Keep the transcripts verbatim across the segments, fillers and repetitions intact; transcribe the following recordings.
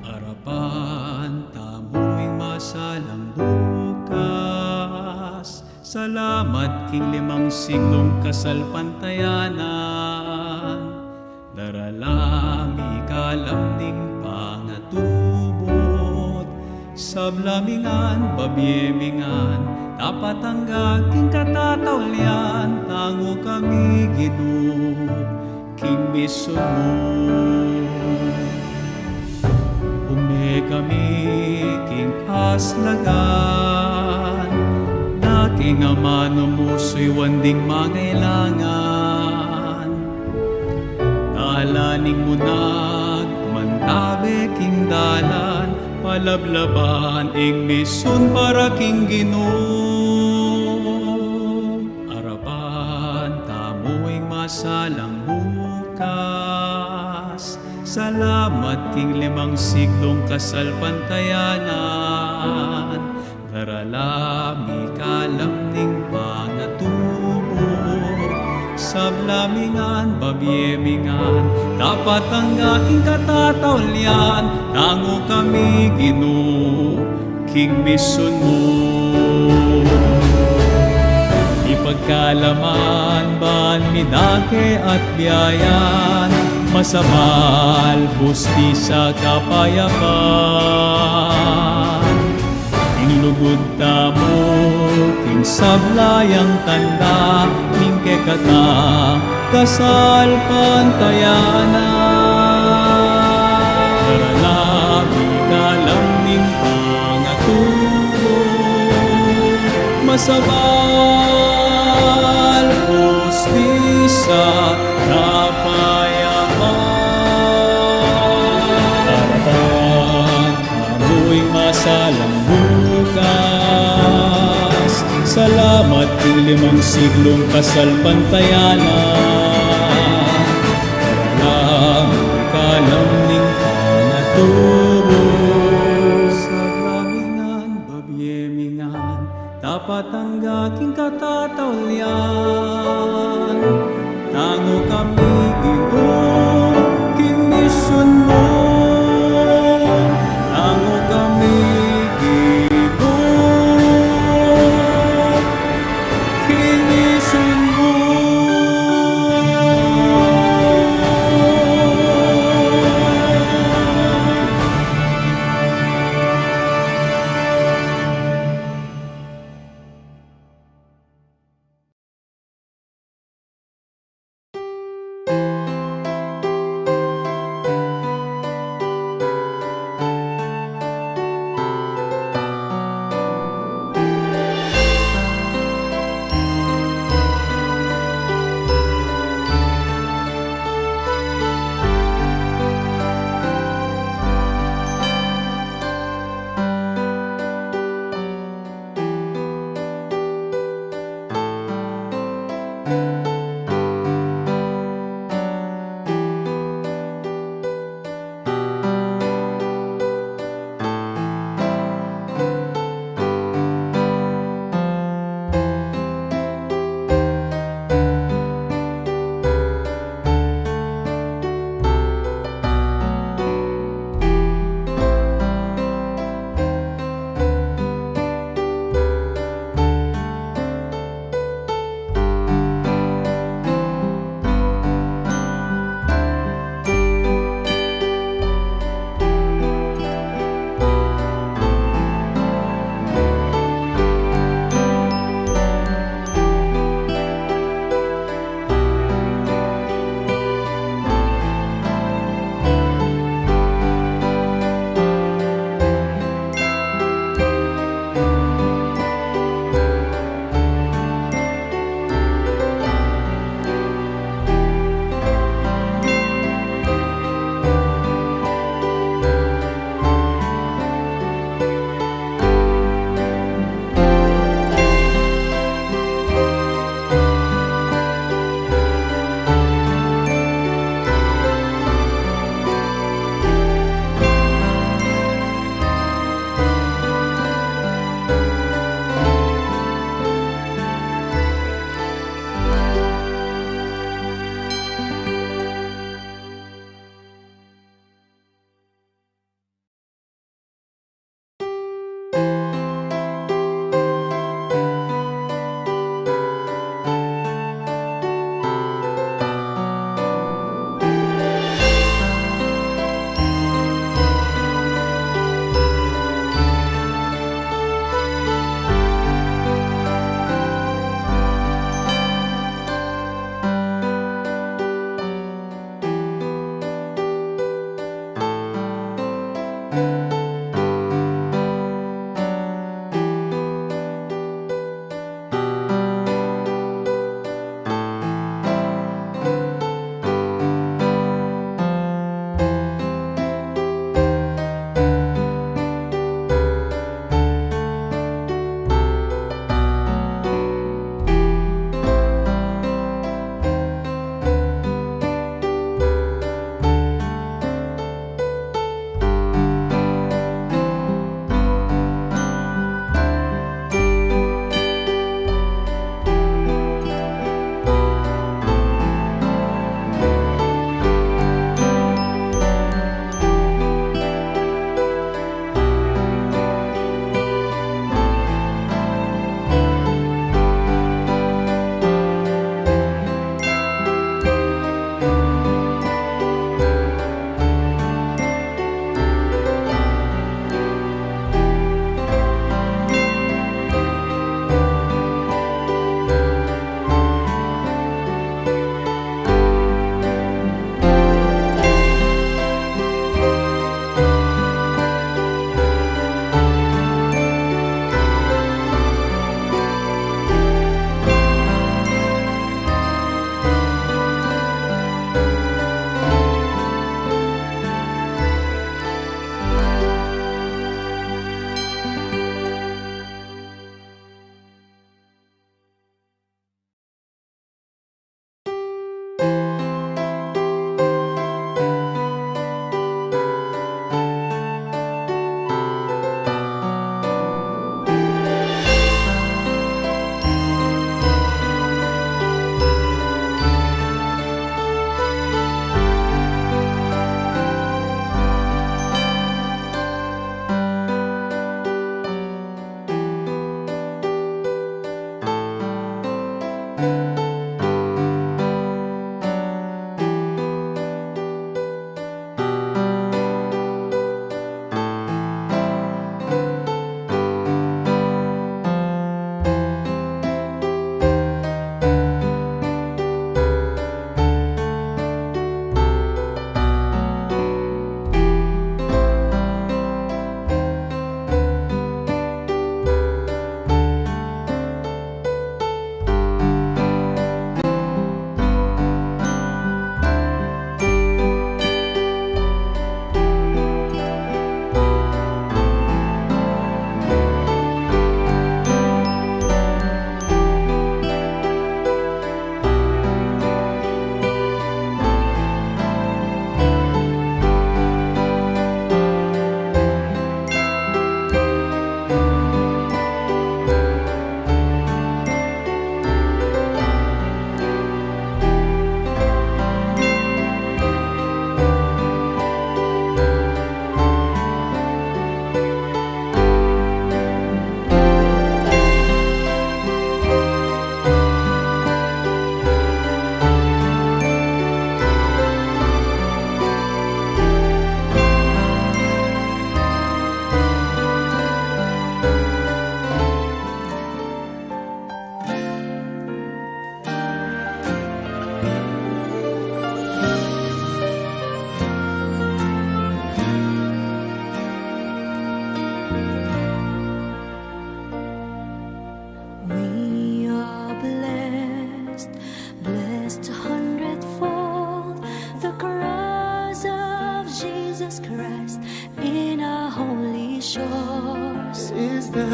Arapan tamu ing masalang bukas. Salamat king limang siglung kasalpantayanan. Daralan mi ing kalam ning pangatubud. Sabla mi ngan, babie mi ngan, tapat angga king katataulian, tangu kami Ginu king misun mu. Ume kami king aslagan, dati Ing amanu mu suyuan ding mangailangan. Ngala ning munag mantabe king dalan, palablaban ing misyun para king Ginu. Arapan tamu ing masalang bukas. Salamat king limang siglung kasalpantayanan. Darala mi kalam ning pangatubu. Sabla mi ngan, babie mi ngan, dapat angga king katataulian. Tangu kami, Ginu, king misyun mu. Ipagkalaman ban mi dake at biayan, masabal, hustisya, kapayapan. Ing lugud tamu king sabla yang tanda ning kekatang kasalpantayanan. Darala mi kalam ning pangatubu, masabal, hustisya, kapayapan. Arapan tamu ing masalang bukas. Salamat king limang siglung kasalpantayanan. Darala mi kalam ning pangatubu. Sabla mi ngan, babie mi ngan, dapat angga king katataulian. Tangu kami, Ginu, king misyun mu. Tangu kami, Ginu, king misyun mu.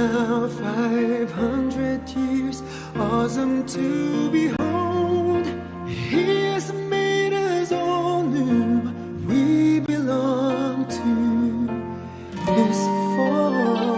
Now five hundred years, awesome to behold. He has made us all new. We belong to His fold.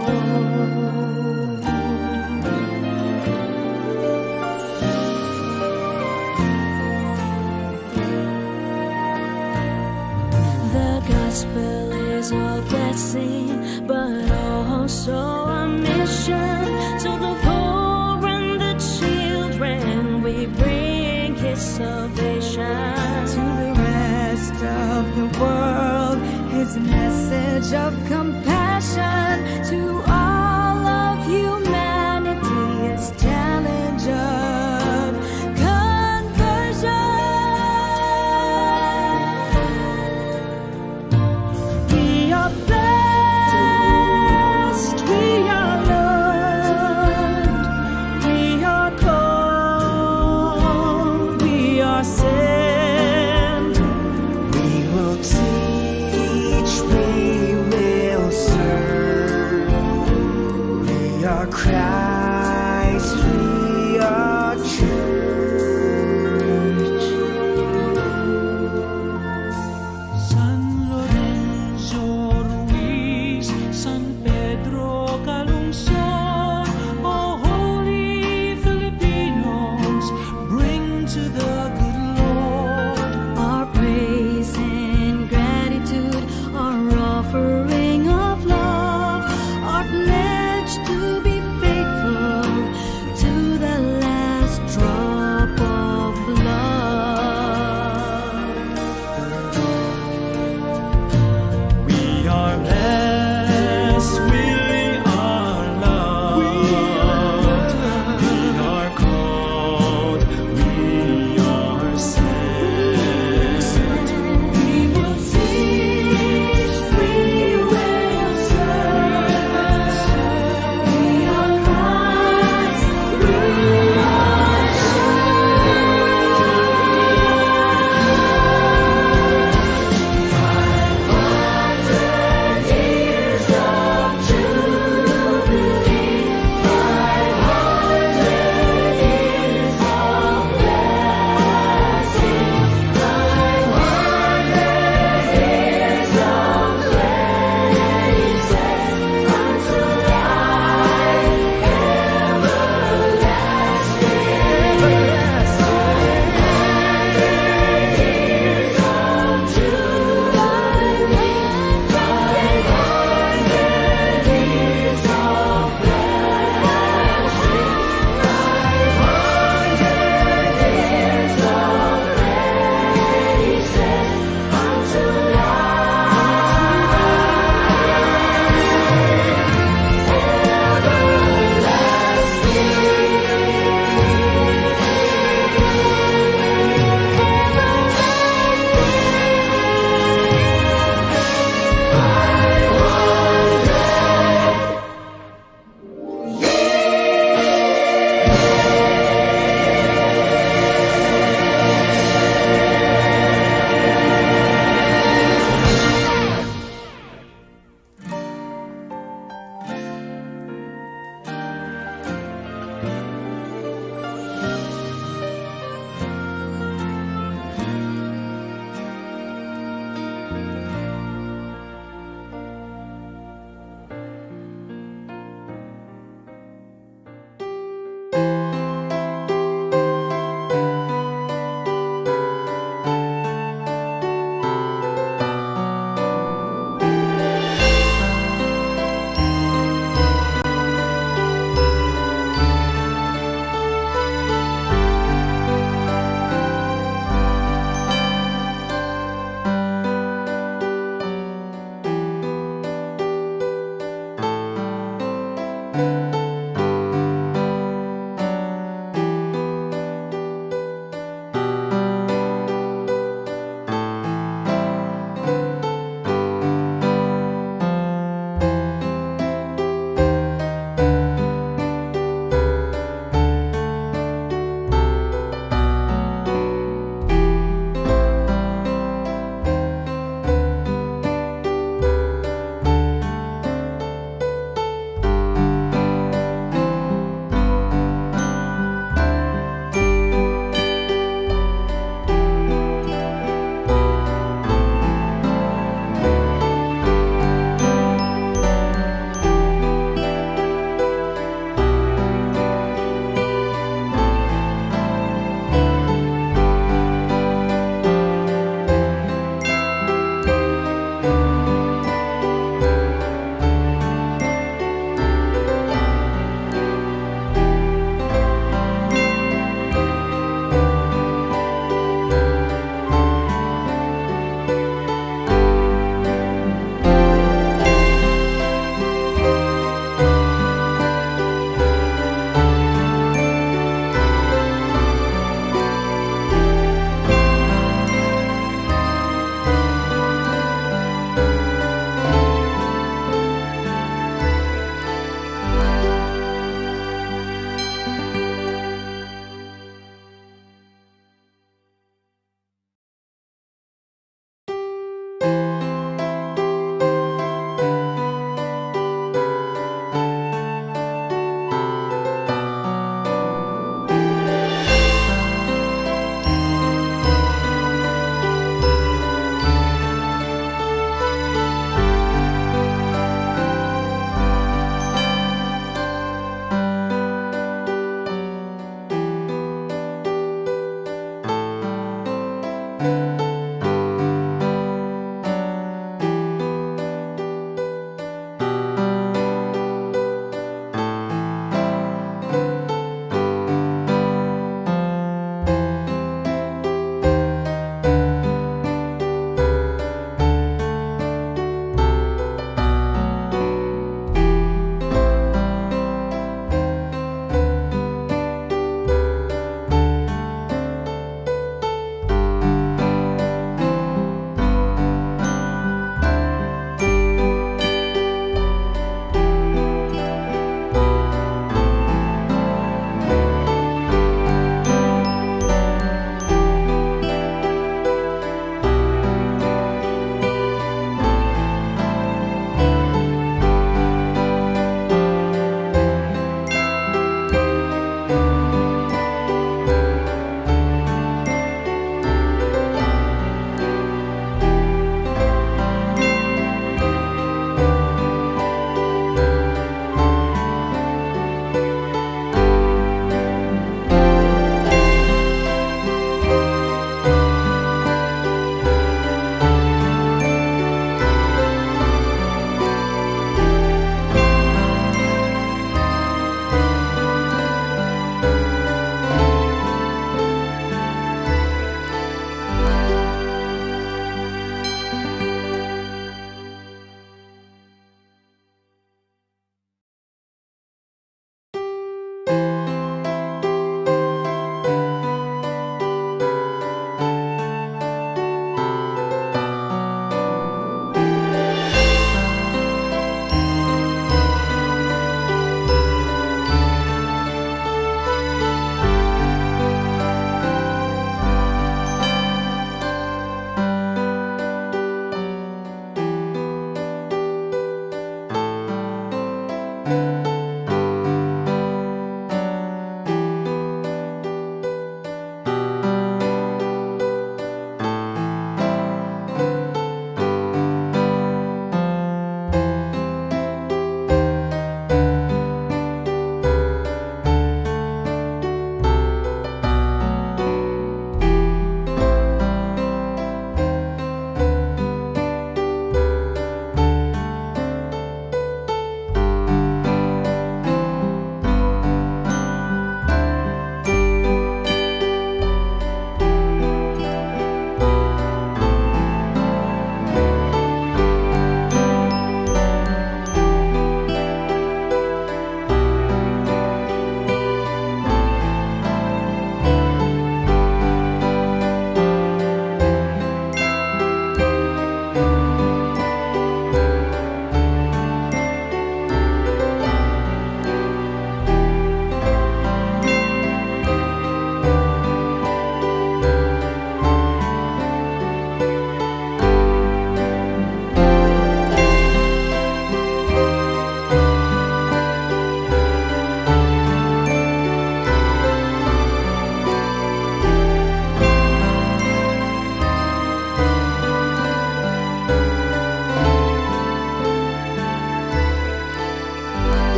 The gospel is a blessing, but also a mission. To the poor and the children, we bring His salvation. To the rest of the world, His message of compassion. To all of humanity, His challenge of conversion. We are blessed, we are loved, we are called, we are sent. We will teach, we will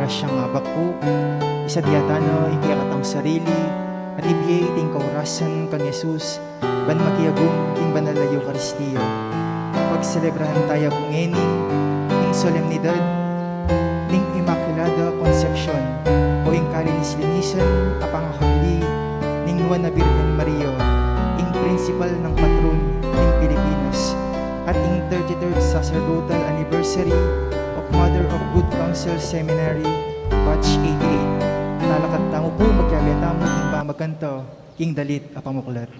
Siya nga bakku, isadiatan na ing kekatang sarili, at ibie iting kaurasan kang Jesus, ban makiagum king banal a Eukaristia. Pagselebrahan taya pu ngeni ing solemnidad ning Inmaculada Concepcion, o ing kalinis-linisan a pangakabli ning Nuan a Birhen Maria, ing prinsipal nang patron ning Pilipinas, at ing thirty-third sacerdotal anniversary of Mother of Good Counsel Seminary, Batch eighty-eight. Talakad tamu pu, magkabe tamu king pamagkanta king dalit a pamuklat.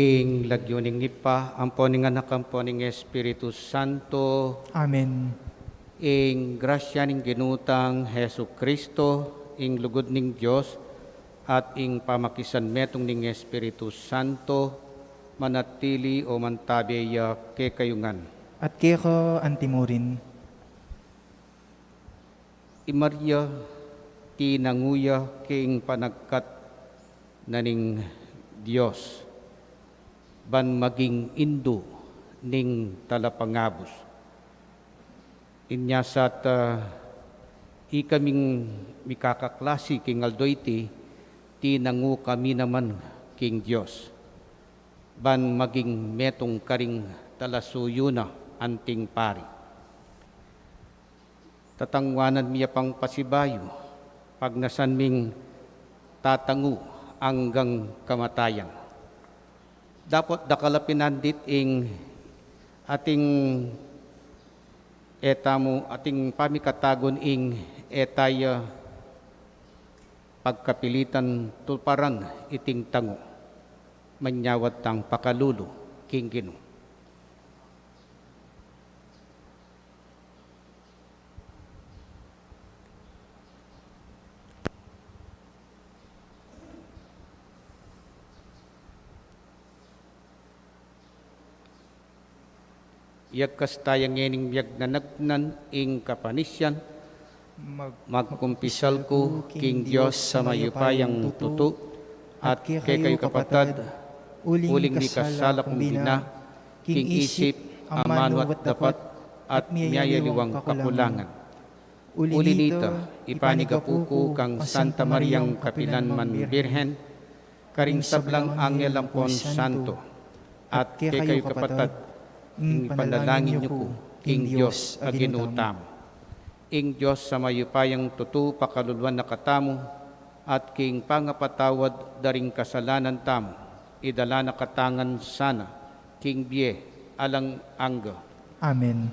Ing lagyu ning Ibpa, ampo ning Anak, ampo ning Espiritu Santo. Amen. Ing grasya ning Ginu tang Jesucristo, ing lugud ning Dios, at ing pamakisanmetung ning Espiritu Santo, manatili o mantabe ya kekayu ngan. At keka antimurin. I Maria, tinangu ya king panagkat na ning Dios, ban maging indu ning Talapangabus. Inya sat, ah, ikaming mikakaklasi king aldo iti, tinangu kami naman king Dios, ban maging metung karing talasuyu na anting pari. Tatanguanan mi ya pang pasibayu, pagnasan ming tatangu anggang kamatayan. Dapot dakal a pinandit ing ating e tamu, ating pamikatagun ing e taya pagkapilitan tuparan iting tangu. Manyawad tang pakalulu king Ginu. Iyagkas taya ngening miyagnanagnan ing kapanisian. Mag- Magkumpisal ku king Dios a mayupayang tutu, at kekayu kapatad, uling mikasala kung bina, king isip, amanu at dapat, at miyayaliwang kakulangan. Uli nita, ipanigapu ku kang Santa Mariang kapilan man Birhen, karing sablang anghel ampon santo, at kekayu kapatad, ing ipanalangin yu ku king Dios a Ginu tamu. Ing Dios a mayupayang tutu pakaluluan na katamu, at king pangapatawad da ring kasalanan tamu, idala na katamu ngan sana king bie alang angga. Amen.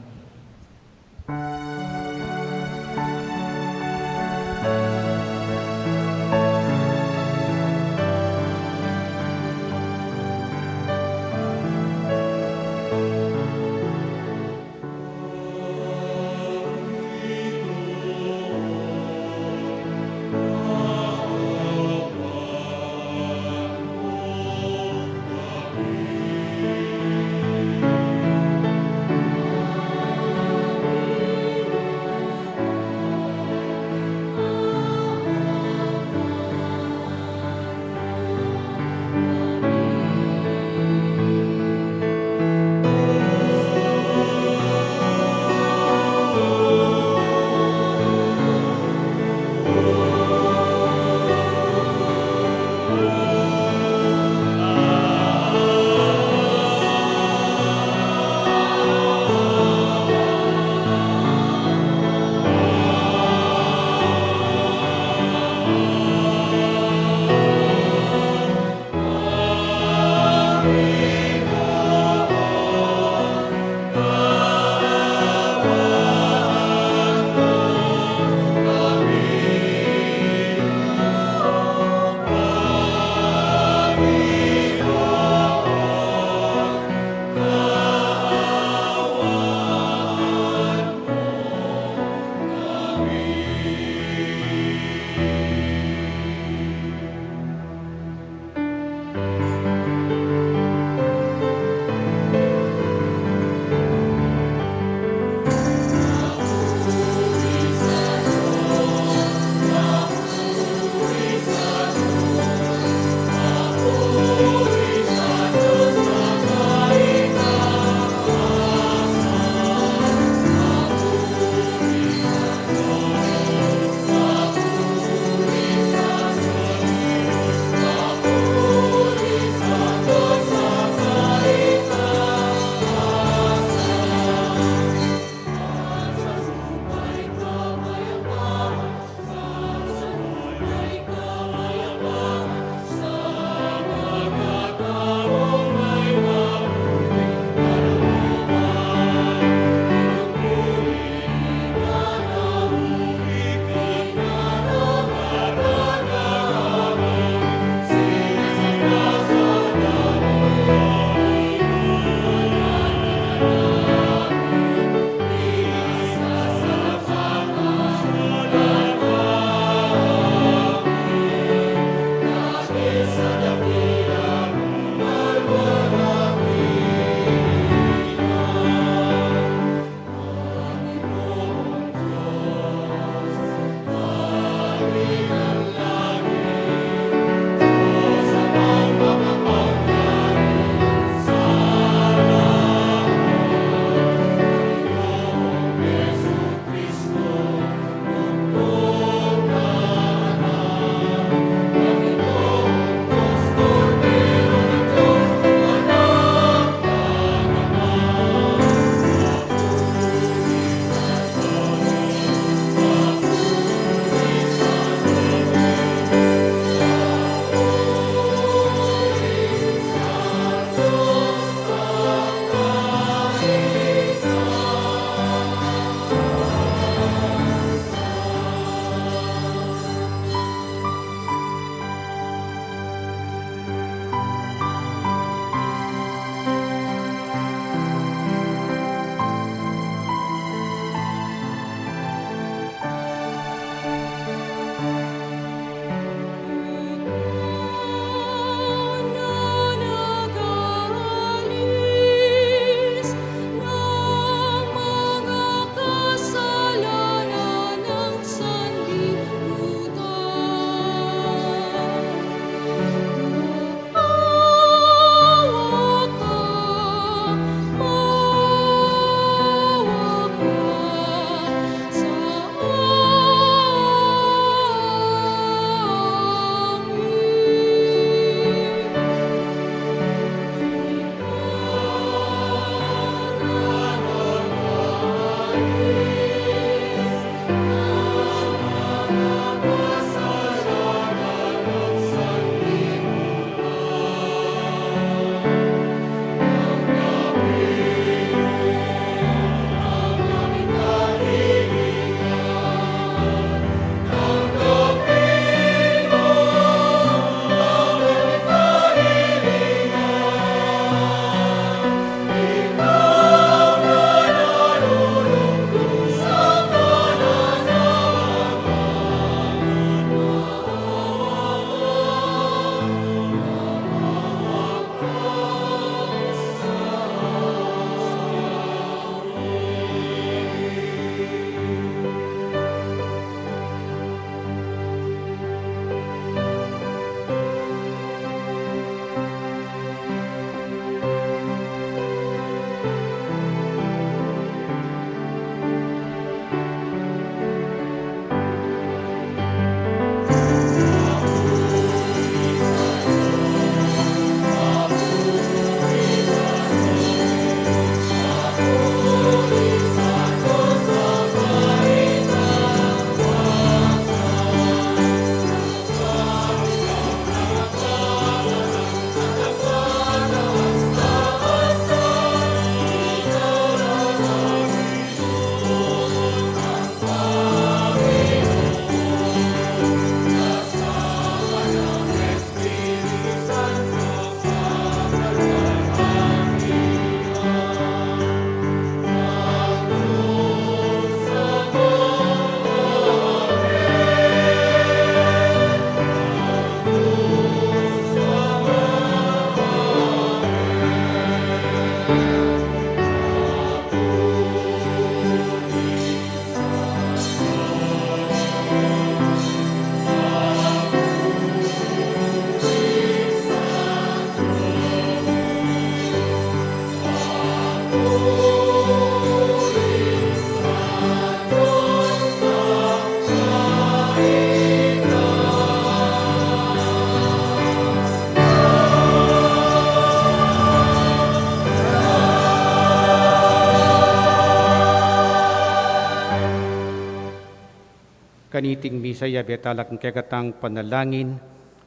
Kaniting misa, yabe tala king kekatang panalangin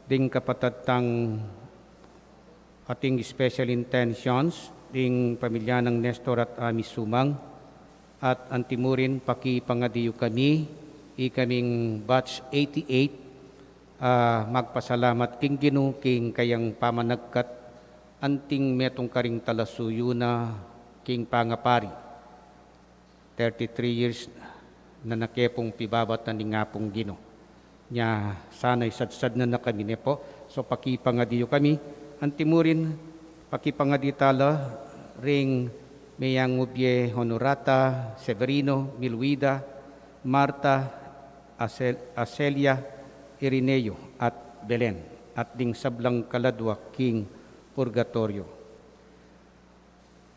ding kapatad tang ating special intentions, ding pamilya nang Nestor at Ami Sumang, at antimurin pakipangadi yu kami, ikaming batch eighty-eight, ah, magpasalamat king Ginu king kayang pamanagkat anting metung karing talasuyu na king pangapari. Thirty-three years na na ke pung pibabatan ning Apung Ginu. Nya, sana isadsad na na kami ne po. So, pakipangadi yu kami. Antimurin, pakipangadi tala ring meyang ubie Honorata, Severino, Miluida, Marta, Asel-, Aselia, Irineo, at Belen, at ding sablang kaladua king purgatoryo.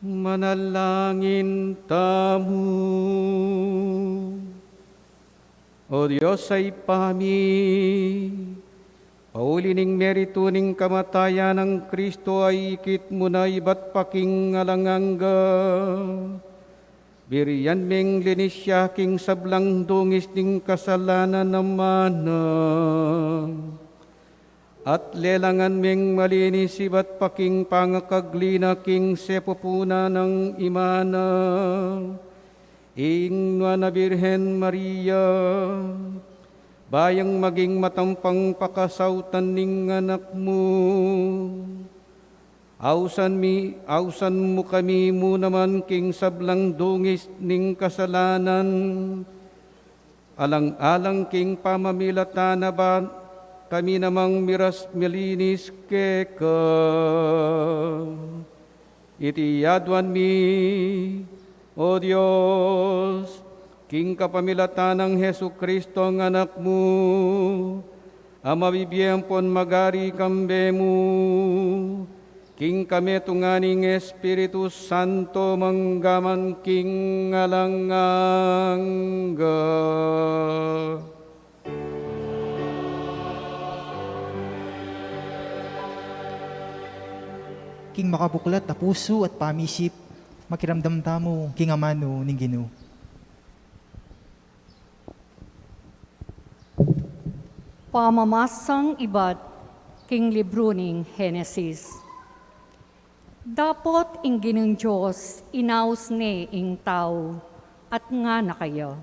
Manalangin tamu. O Dios a Ibpa mi, pauli ning meritu ning kamatayan nang Kristo a ikit mu na ibat pa king alang angga. Birian meng linis ya king sablang dungis ning kasalanan a mana. At lelangan meng malinis ibat pa king pangakagli na king sepupunan nang Ima na, ing Nuan a Birhen Maria, ba yang maging matampang pakasautan ning anak mu. Ausan mi, ausan mu kami mu naman king sablang dungis ning kasalanan, alang-alang king pamamilatan na ba kami namang miras malinis keka. Iti aduan mi, O Dios, king kapamilatan nang Jesucristo a Anak mu, a mabibie ampon magari kambe mu, king kametungan ning Espiritu Santo, mangga man king alang angga. King makabuklat a pusu at pamisip, makiramdam tamu king amanu ning Ginu. Pamamasang ibat king libru ning Genesis. Dapot ing Ginung Dios inaus ne ing tau, at ngana kaya,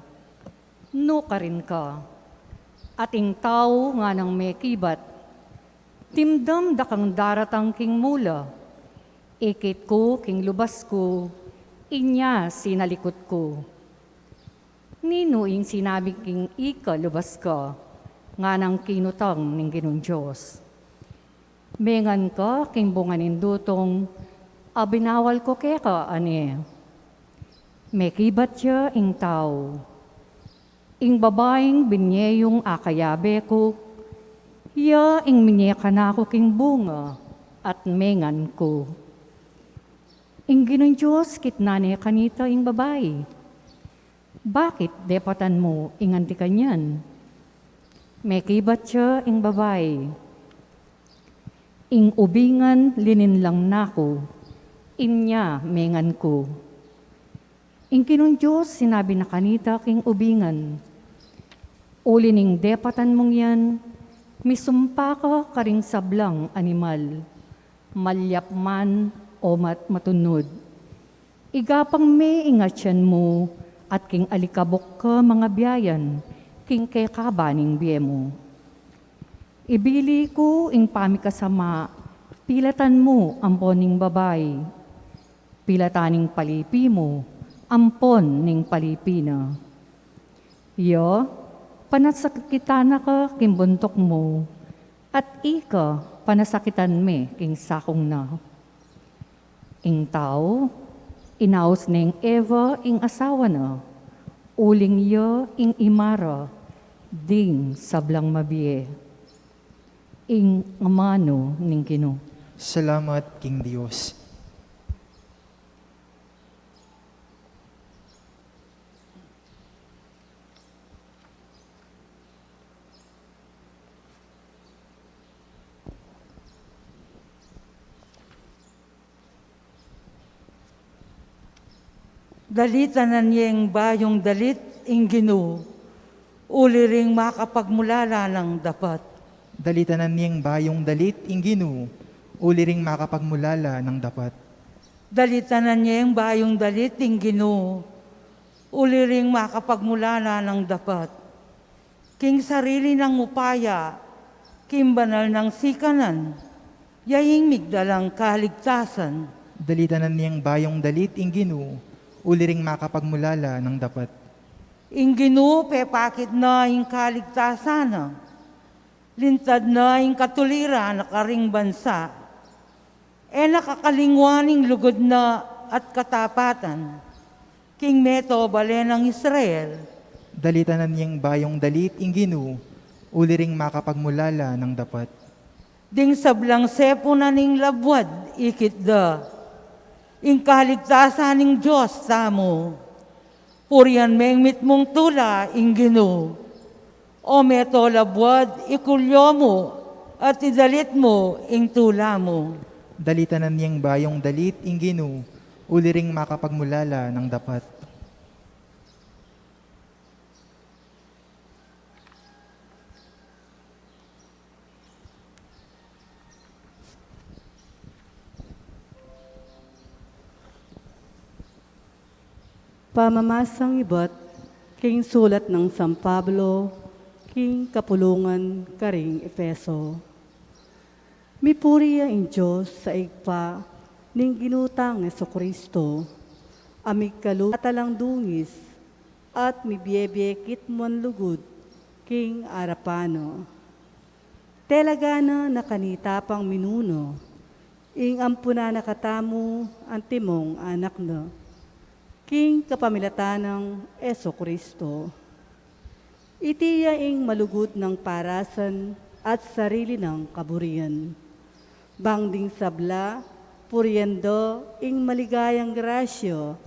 "Nu karin ka?" At ing tau nganang mekibat, "Dimdam da kang daratang king mula. Ikit ku king lubas ku, inya sinalikut ku." "Ninu ing sinabi king ika lubas ka?" nganang kinutang ning Ginung Dios. "Mengan ka king bunga ning dutung a binawal ku keka," a ne. Mekibat ya ing tau, "Ing babaing binie yung akayabe ku, ya ing minie kanaku king bunga at mengan ku." Ing Ginung Dios kitnan ne kanita ing babai, "Bakit depatan mu ing anti kanyan?" Mekibat ya ing babai, "Ing ubingan lininlang na ku, inya mengan ku." Ing Ginung Dios sinabi na kanita king ubingan, "Uli ning depatan mung yan, misumpa ka karing sablang animal, malyap man o mat-, matunud. Igapang me ing atian mu, at king alikabuk ka mangabiayan king kekaba ning bie mu. Ibili ku ing pamikasama, pilatan mu ampon ing babai. Pilatan ing palipi mu ampon ing palipi na. Ya, panasakitan na ka king buntuk mu, at ika panasakitan me king sakung na." Ing tau, inaus neng Eva ing asawa na, uling ya ing ima ra ding sablang mabie. Ing amanu ning Ginu. Salamat king Dios. Dalitanan yeng bayung dalit ing Ginu. Uli ring makapagmulala nang dapat. Dalitanan yeng bayung dalit ing Ginu, uli ring makapagmulala nang dapat. Dalitanan yeng bayung dalit ing Ginu, uli ring makapagmulala nang dapat. King sarili nang upaya, king banal nang sikanan, ya ing migdalang kaligtasan. Dalitanan yeng bayung dalit ing Ginu, uli ring makapagmulala nang dapat. Ing Ginu pepakit na ing kaligtasan na, lintad na ing katuliran na karing bansa. E na kakalingwan ing lugud na at katapatan king meto bale nang Israel. Dalitanan yeng bayung dalit ing Ginu, uli ring makapagmulala nang dapat. Ding sablang sepunan ning labuad ikit da, ing kaligtasan ning Dios tamu. Purian meng mitmung tula ing Ginu. O meto labuad, ikulyo mu at idalit mu ing tula mu. Dalitanan yeng bayung dalit ing Ginu, uli ring makapagmulala nang dapat. Pamamasang ibat king sulat nang San Pablo king kapulungan karing Efeso. Mipuri ya ing Dios a Ibpa ning Ginu tang Jesucristo, a migkalub atalang dungis at mibie-bie kitmuan lugud king arapan na. Telaga na na kanita pang minuna, ing ampunan na katamu antimong anak na, king kapamilatan nang Jesucristo. Iti ya ing malugud nang parasan at sarili nang kaburian. Bang ding sabla, purian da ing maligayang grasya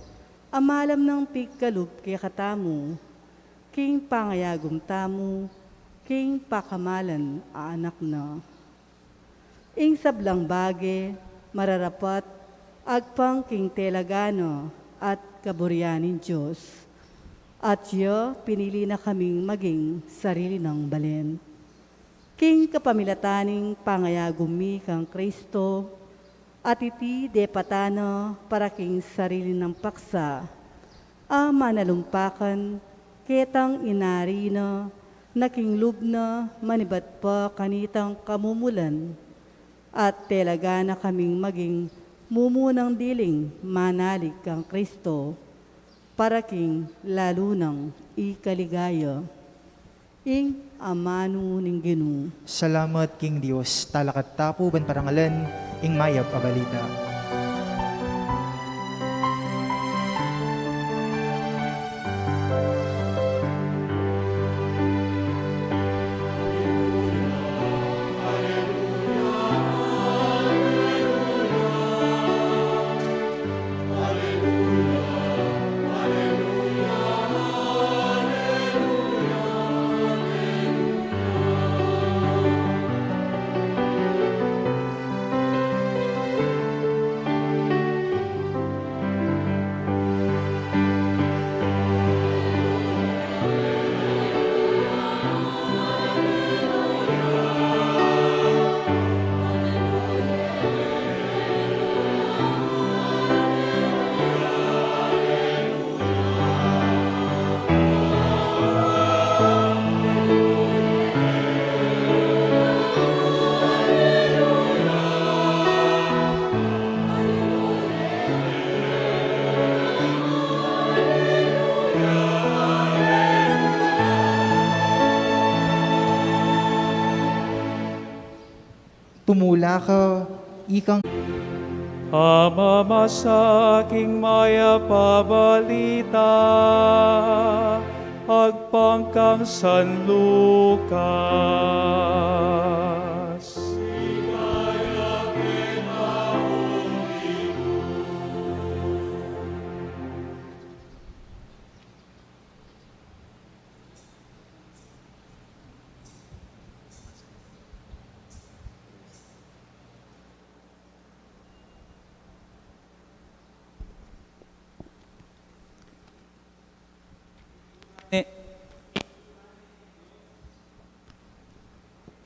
a malam nang pigkalub kekatamu, king pangayagum tamu king pakamalan a Anak na. Ing sablang bage, mararapat, agpang king telaga na at kaburian ning Dios. At ya pinili na kaming maging sarili nang balen king kapamilatan ning pangayagum mi kang Kristo, at iti depatan na para king sarili nang paksa a manalumpakan ketang inari na, na king lub na manibat pa kanitang kamumulan, at telaga na kaming maging mumunang diling manalig kang Kristo, para king lalu nang ikaligaya. Ing amanu ning Ginu. Salamat king Dios. Talakad ta pu ban parangalan ing mayap a balita. Tumula ka, ikang. Pamamasa king mayap a balita agpang kang San Lucas.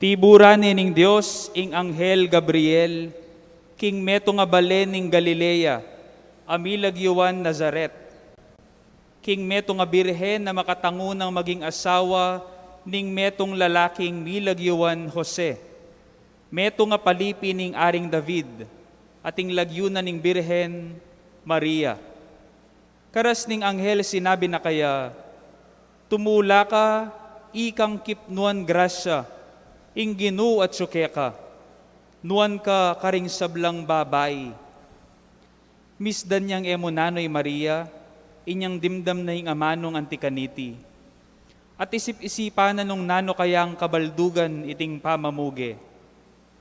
Tiburan ne ning Dios ing anghel Gabriel king metung a bale ning Galilea, a milagyuan Nazaret, king metung a birhen a makatangu nang maging asawa ning metung lalaking milagyuan Jose, metung a palipi ning Aring David, at ing lagyu na ning birhen, Maria. Karas ning anghel sinabi na kaya, "Tumula ka, ikang kipnuan grasya, ing Ginu atyu keka, nuan ka karing sablang babai." Misdan yang e mu nanu i Maria, inyang dimdam na ing amanung anti kaniti. At isip-isipan na nung nanu kayang kabaldugan iting pamamuge.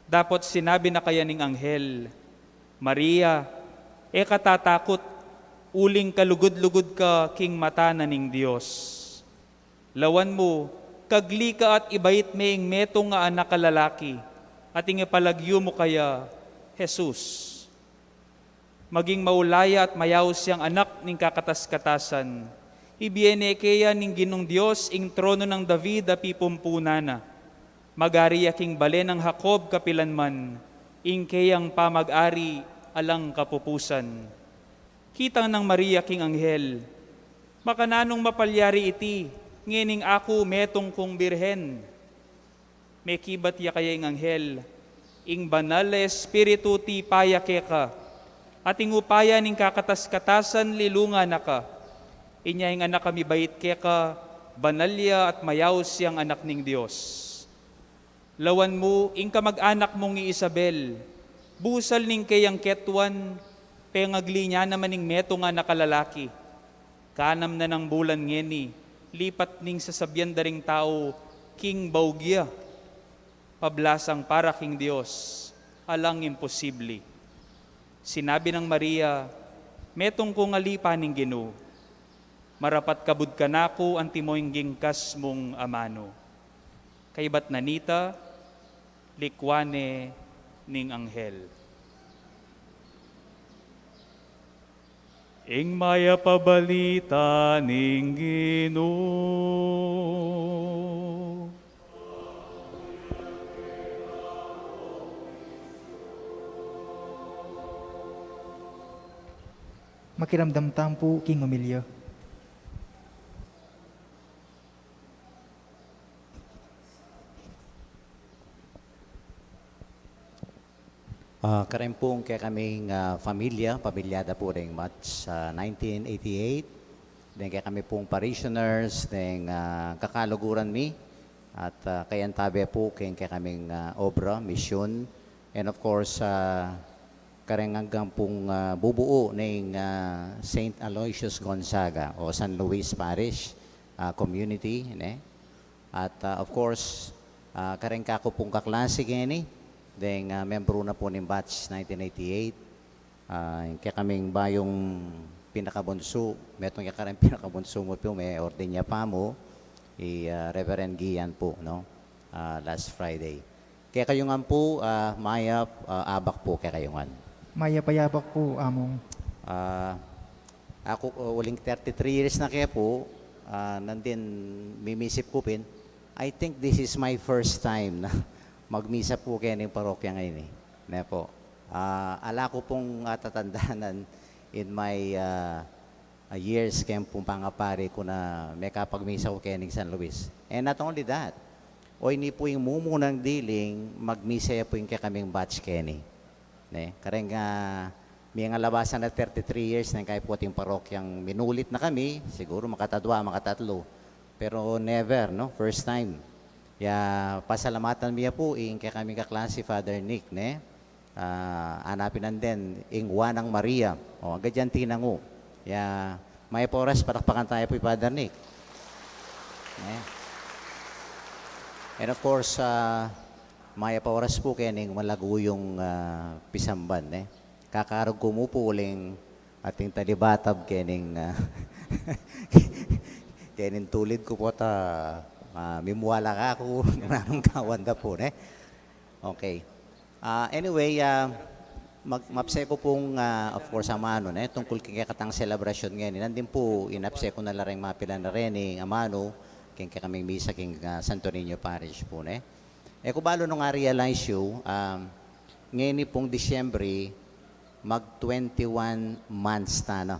Dapot sinabi na kaya ning anghel, "Maria, e ka tatakut, uling kalugud-lugud ka king mata na ning Dios. Lawan mu, kagli ka at ibait me ing metung a anak a lalaki, at ing ipalagyu mu kaya, Jesus. Maging maulaya at mayaus yang anak ning kakatas-katasan. Ibie ne keya ning Ginung Dios ing trono nang David a pipumpunan na. Mag-ari ya king bale nang Jacob kapilanman, ing keyang pamag-ari alang kapupusan." Kitang nang Maria king anghel, "Makananung mapalyari iti, ngening aku metung kung birhen?" Mekibat ya kaya ing anghel, "Ing Banal a Espiritu tipa ya keka, at ing upaya ning kakatas-katasan lilungan na ka. Inya ing anak a mibait keka, banal ya at mayaus yang anak ning Dios. Lawan mu, ing kamag-anak mung i Isabel, busal ning keyang ketwan, pengagli na naman ing metung a anak a lalaki. Kanam na nang bulan ngeni, lipat ning sasabian da ring tau, king baug ya. Pablasang para king Dios, alang imposibli." Sinabi nang Maria, "Metung kung alipa ning Ginu. Marapat kabud kanaku antimo ing gingkas mung amanu." Kaybat na nita, likwan ne ning anghel. Ing mayap a balita ning Ginu. Makiramdam tamu pu king omilya. Ah, karen pung kekaming, ah, familia, pamilya da pu deng March, ah, nineteen eighty-eight. Deng kekami pung parishioners, deng, ah, kakaluguran mi, at, ah, kayantabe pu keng kekaming, ah, obra, misyun, and of course, ah, kareng anggang pung, ah, bubuo ning, ah, Saint Aloysius Gonzaga o San Luis Parish, ah, community, ne? At, ah, of course, ah, kareng kaku pung kaklase keni, deng, ah, membru na pu ning batch nineteen eighty-eight, ah, ing kekaming bayung pinakabunsu, metung ya kareng pinakabunsu mu pu, me-ordain ya pa mu, i, ah, Reverend Gian pu, no? Ah, last Friday. Kekayu ngan pu, ah, mayap, ah, abak pu kekayu ngan. Mayap a abak pu, Among. Ah, aku, ah, uling thirty-three years na ke pu, ah, nandin mimisip ku pin, I think this is my first time na magmisa pu keni parokya ngeni, ne pu. Ah, ala ku pung atatandanan in my, ah, ah, years keng pung pangapari ku na mekapagmisa ku keni San Luis. And not only that, oyni pu ing mumunang diling magmisa ya pu ing kekaming batch keni. Ne? Kareng, ah, miyangalabasan na thirty-three years neng kaybat pu ating parokyang minulit na kami, siguru makatadwa, makatatlu. Pero never, no? First time. Ya, pasalamatan mi ya pu ing kekaming kaklase, Father Nick, ne? Ah, anapinan den, ing Wa nang Maria. O, agad yang tinangu. Ya, mayap a oras, palakpakan taya pu i Father Nick. Ne? And of course, ah, mayap a oras pu kening malagu yung, ah, pisamban, ne? Kakarug ku mu pu uling ating talibatab kening, ah, kening tulid ku pu ta, ah, mimwala ka ku, nanung kawan da pu, ne? Okay. Ah, anyway, ah, mag-, mapse ku pung, ah, of course, amanu, ne? Tungkul keng kekatang selebrasyon ngeni. Nandin pu, inapse ku na la reng mapilan na reni, amanu, keng kekaming misa, keng, ah, Santo Niño Parish pu, ne? E ku balu nung a-realize yu, um, ngeni pung Disyembre, mag twenty-one months tana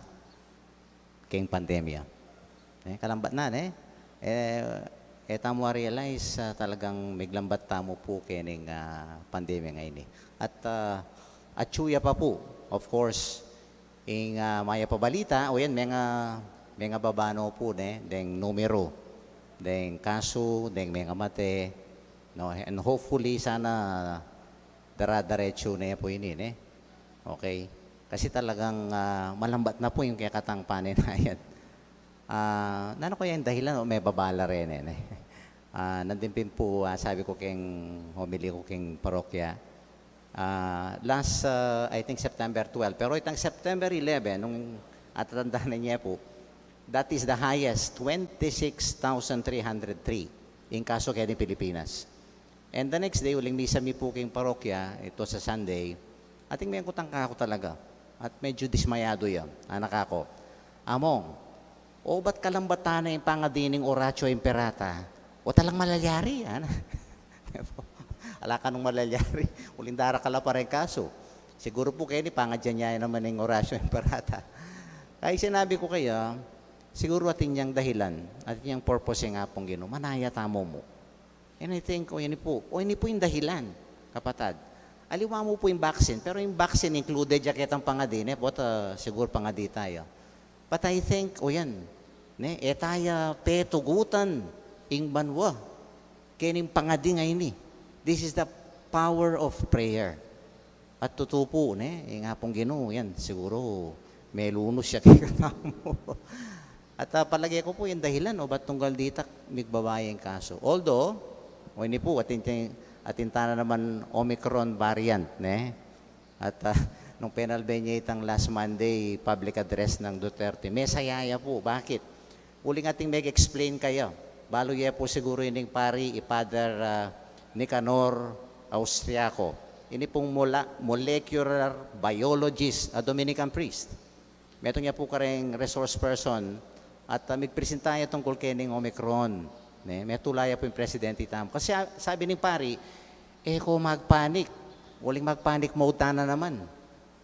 keng pandemya. E, kalambat na, ne? E, e tamu a-realize, ah, talagang miglambat tamu pu kening, ah, pandemya ngeni. At, ah, atyu ya pa pu, of course, ing, ah, mayap a balita, o yan, menga, mengababa no pu, ne, deng numeru, deng kasu, deng mengamate, no, and hopefully, sana dara-daretsu ne pu ini, ne? Okay. Kasi talagang, ah, malambat na pu ing kekatang paninayan. Ah, nanu kaya ing dahilan o mebaba la reni, ne? Ah, nandin pin pu, ah, sabi ku keng homily ku keng parokya, ah, last, ah, I think September twelve, pero itang September eleven, nung atatandanan ye pu, that is the highest, twenty-six thousand three hundred three ing kasu keni Pilipinas. And the next day, uling misa mi pu keng parokya, it was a Sunday, ating mengkutang kaku talaga. At medyo dismayadu ya. Anak aku, "Among, o ba't kalambat tana ing pangadi ning Oratio Imperata? O talagang malalyari?" Ana. "Ala kanung malalyari. Uling darakal la pa reng kasu. Siguru pu keni pangadian ya naman ing Oratio Imperata." Kaya sinabi ku kaya, siguru atin yang dahilan, atin yang purpose ing Apung Ginu, manaya tamu mu. And I think, o ini pu, o ini pu ing dahilan, kapatad. Aliwa mu pu ing vaccine, pero ing vaccine included ya ketang pangadi, ne? But, ah, siguru pangadi tayu. But I think, o yan, ne? E taya petugutan ing banua kening pangadi ngeni. This is the power of prayer. At tutu pu, ne, ing Apung Ginu, yan, siguru melunus ya kekatamu. At, ah, palage ku pu, ing dahilan, o ba't tunggal dita migbaba ya ing kasu. Although, o ini pu, atin, atin tana naman Omicron variant, ne? At, ah, nung penalbe ne itang last Monday public address nang Duterte, mesaya ya pu. Bakit? Uling ating meg-explain kaya. Balu ye pu siguru ining pari, i Father, ah, Nicanor Austriaco. Ini pung mola-, molecular biologist, a Dominican priest. Metung ya pu kareng resource person at, ah, migpresenta ya tungkul kening Omicron. Ne? Metula ya pu ing presidente tamu. Kasi, ah, sabi ning pari, "E ko magpanik. Uling magpanik mode tana naman."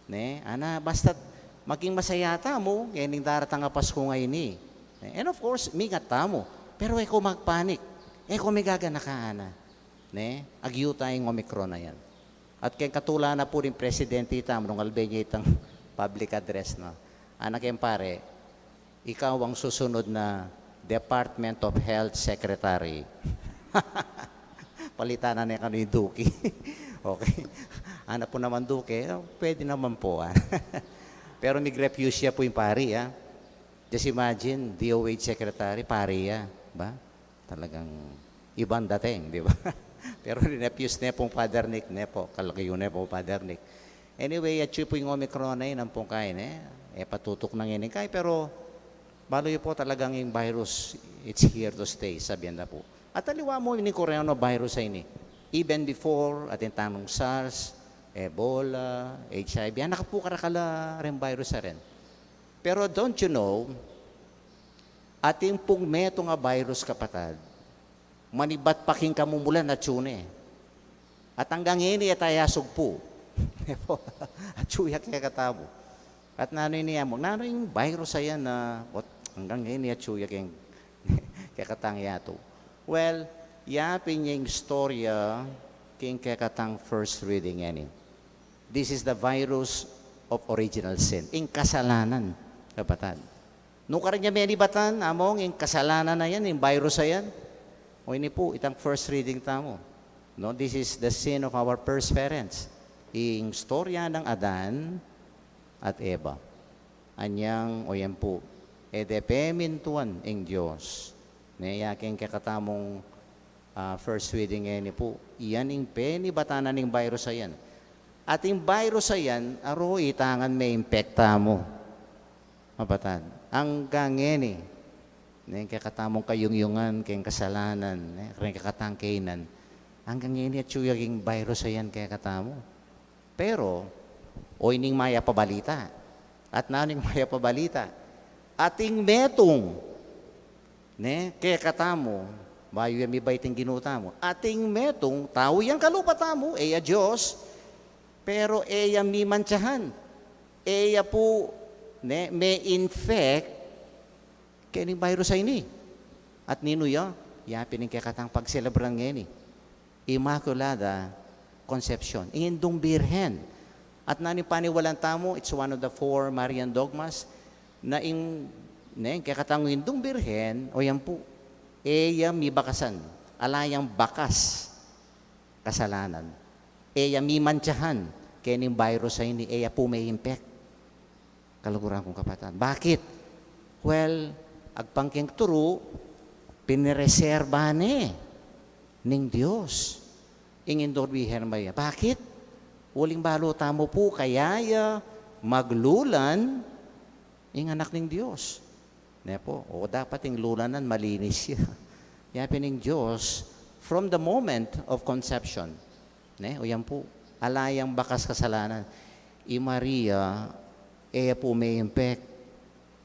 Ne? Ana, basta't maging masaya tamu kening daratang a Pasku ngeni. Ne? And of course, mingat tamu. Pero e ko magpanik. E ko migaganaka, ana. Ne? Agyu tayang Omicron a yan. At keng katula na pu ning presidente tamu, nung albe ne itang public address, no? Ana keng pari, "Ikaw ang susunod na Department of Health Secretary." Palitan na ne kanu ing Duque. Okay. Ana pu naman Duque, "O, pwede naman pu, ah." Pero mig-refuse ya pu ing pari, ah. Just imagine, D O H secretary, pari ya, ba? Talagang ibang dating, di ba? Pero rinefuse ne pung Father Nick, ne pu, kalakiyu ne pu Father Nick. Anyway, atyu pu ing Omicron a ini, ampong kai, ne? E patutuk na ngeni kai, pero balu yu pu talagang ing virus, it's here to stay, sabian da pu. At aliwa mu ining coronavirus a ini. Even before, atin tanung SARS, Ebola, H I V, anak pu karakal a reng virus a rin. Pero don't you know, atin pung metung a virus, kapatad, manibat pa king kamumulan atyu ne. At anggang ngeni e ta ya sugpu. Atyu ya kekatamu. At nanu ini, Among? Nanu ing virus a yan a, ot, anggang ngeni atyu ya keng kekatang yatu? Well, ya pin ya ing istorya king kekatang first reading ngeni. This is the virus of original sin. Ing kasalanan, kapatad. Nukarin ya menibatan, Among, ing kasalanan a yan, ing virus a yan? O ini pu, itang first reading tamu. No, this is the sin of our first parents. Ing istorya nang Adan at Eva. Anyang, o yan pu, e de pemintuan ing Dios. Ne, ya keng kekatamung, ah, first reading ngeni pu, iyan ing penibatan na ning virus a yan. At ing virus a yan, aro itang me-impekta mu, kapatad. Anggang ngeni, ne, kekatamung kayungyungan keng kasalanan, ne, keng kekatang kainan. Anggang ngeni atyu ya ing virus a yan kekatamu. Pero, o ining mayap a balita. At nanu ing mayap a balita? Atin metung, ne, kekatamu, Bayu ya mibait ing Ginu tamu. Atin metung tau yang kalupa tamu, e ya Dios, pero e ya mimantsahan. E ya pu, ne, me-infect keni ning virus a ini. At ninu ya? Ya pin ing kekatang pagselebran ngeni. Immaculada Concepcion, ing Indung Birhen. At nanu ing paniwalan tamu, it's one of the four Marian dogmas, na ing, ne, ing kekatang Indung Birhen, o yan pu, e ya mibakasan, ala yang bakas kasalanan. E ya mimantsahan keni ning virus a ini, e ya pu me-infect. Kaluguran kung kapatad. Bakit? Well, agpang king turu, pinireserba ne ning Dios ing Indung Birhen Maria. Bakit? Uling balu tamu pu, kaya ya maglulan ing anak ning Dios. Ne pu? O, dapat ing lulanan malinis ya. Ya pin ing Dios, from the moment of conception, ne? O yan pu, ala yang bakas kasalanan. I Maria, e ya pu me-infect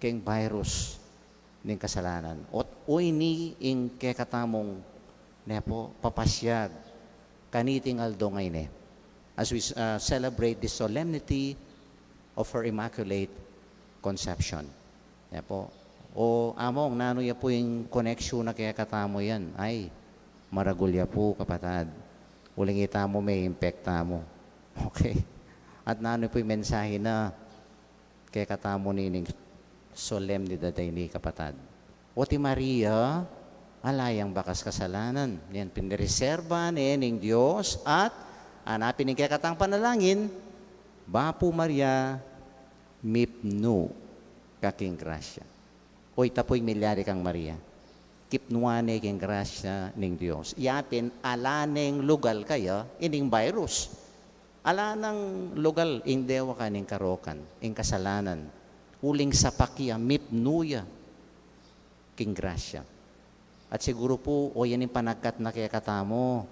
keng virus ning kasalanan. Ot, o ini ing kekatamung, ne pu, papasiag kaniting aldo ngeni, as we, uh, celebrate the solemnity of her Immaculate Conception. Ya pu. O, Among, nanu ya pu ing koneksyon na kekatamu yan? Ay, maragul ya pu, kapatad. Uling itamu me-infect tamu. Okay. At nanu pu ing mensahe na kekatamu nining solemnidad a ini, kapatad? Ot i Maria, ala yang bakas kasalanan. Yan, pinreserba ne ning Dios at, ana pin ing kekatang panalangin, Bapu Maria, mipnu ka king grasya. O, ita pu ing milyari kang Maria. Kipnuan ne king grasya ning Dios. Ya pin, ala neng lugal kaya ining virus. Ala nang lugal ing dewa kaya ning karokan, ing kasalanan. Uling sapak ya, mipnu ya king grasya. At siguru pu, o yan ing panagkat na kekatamu.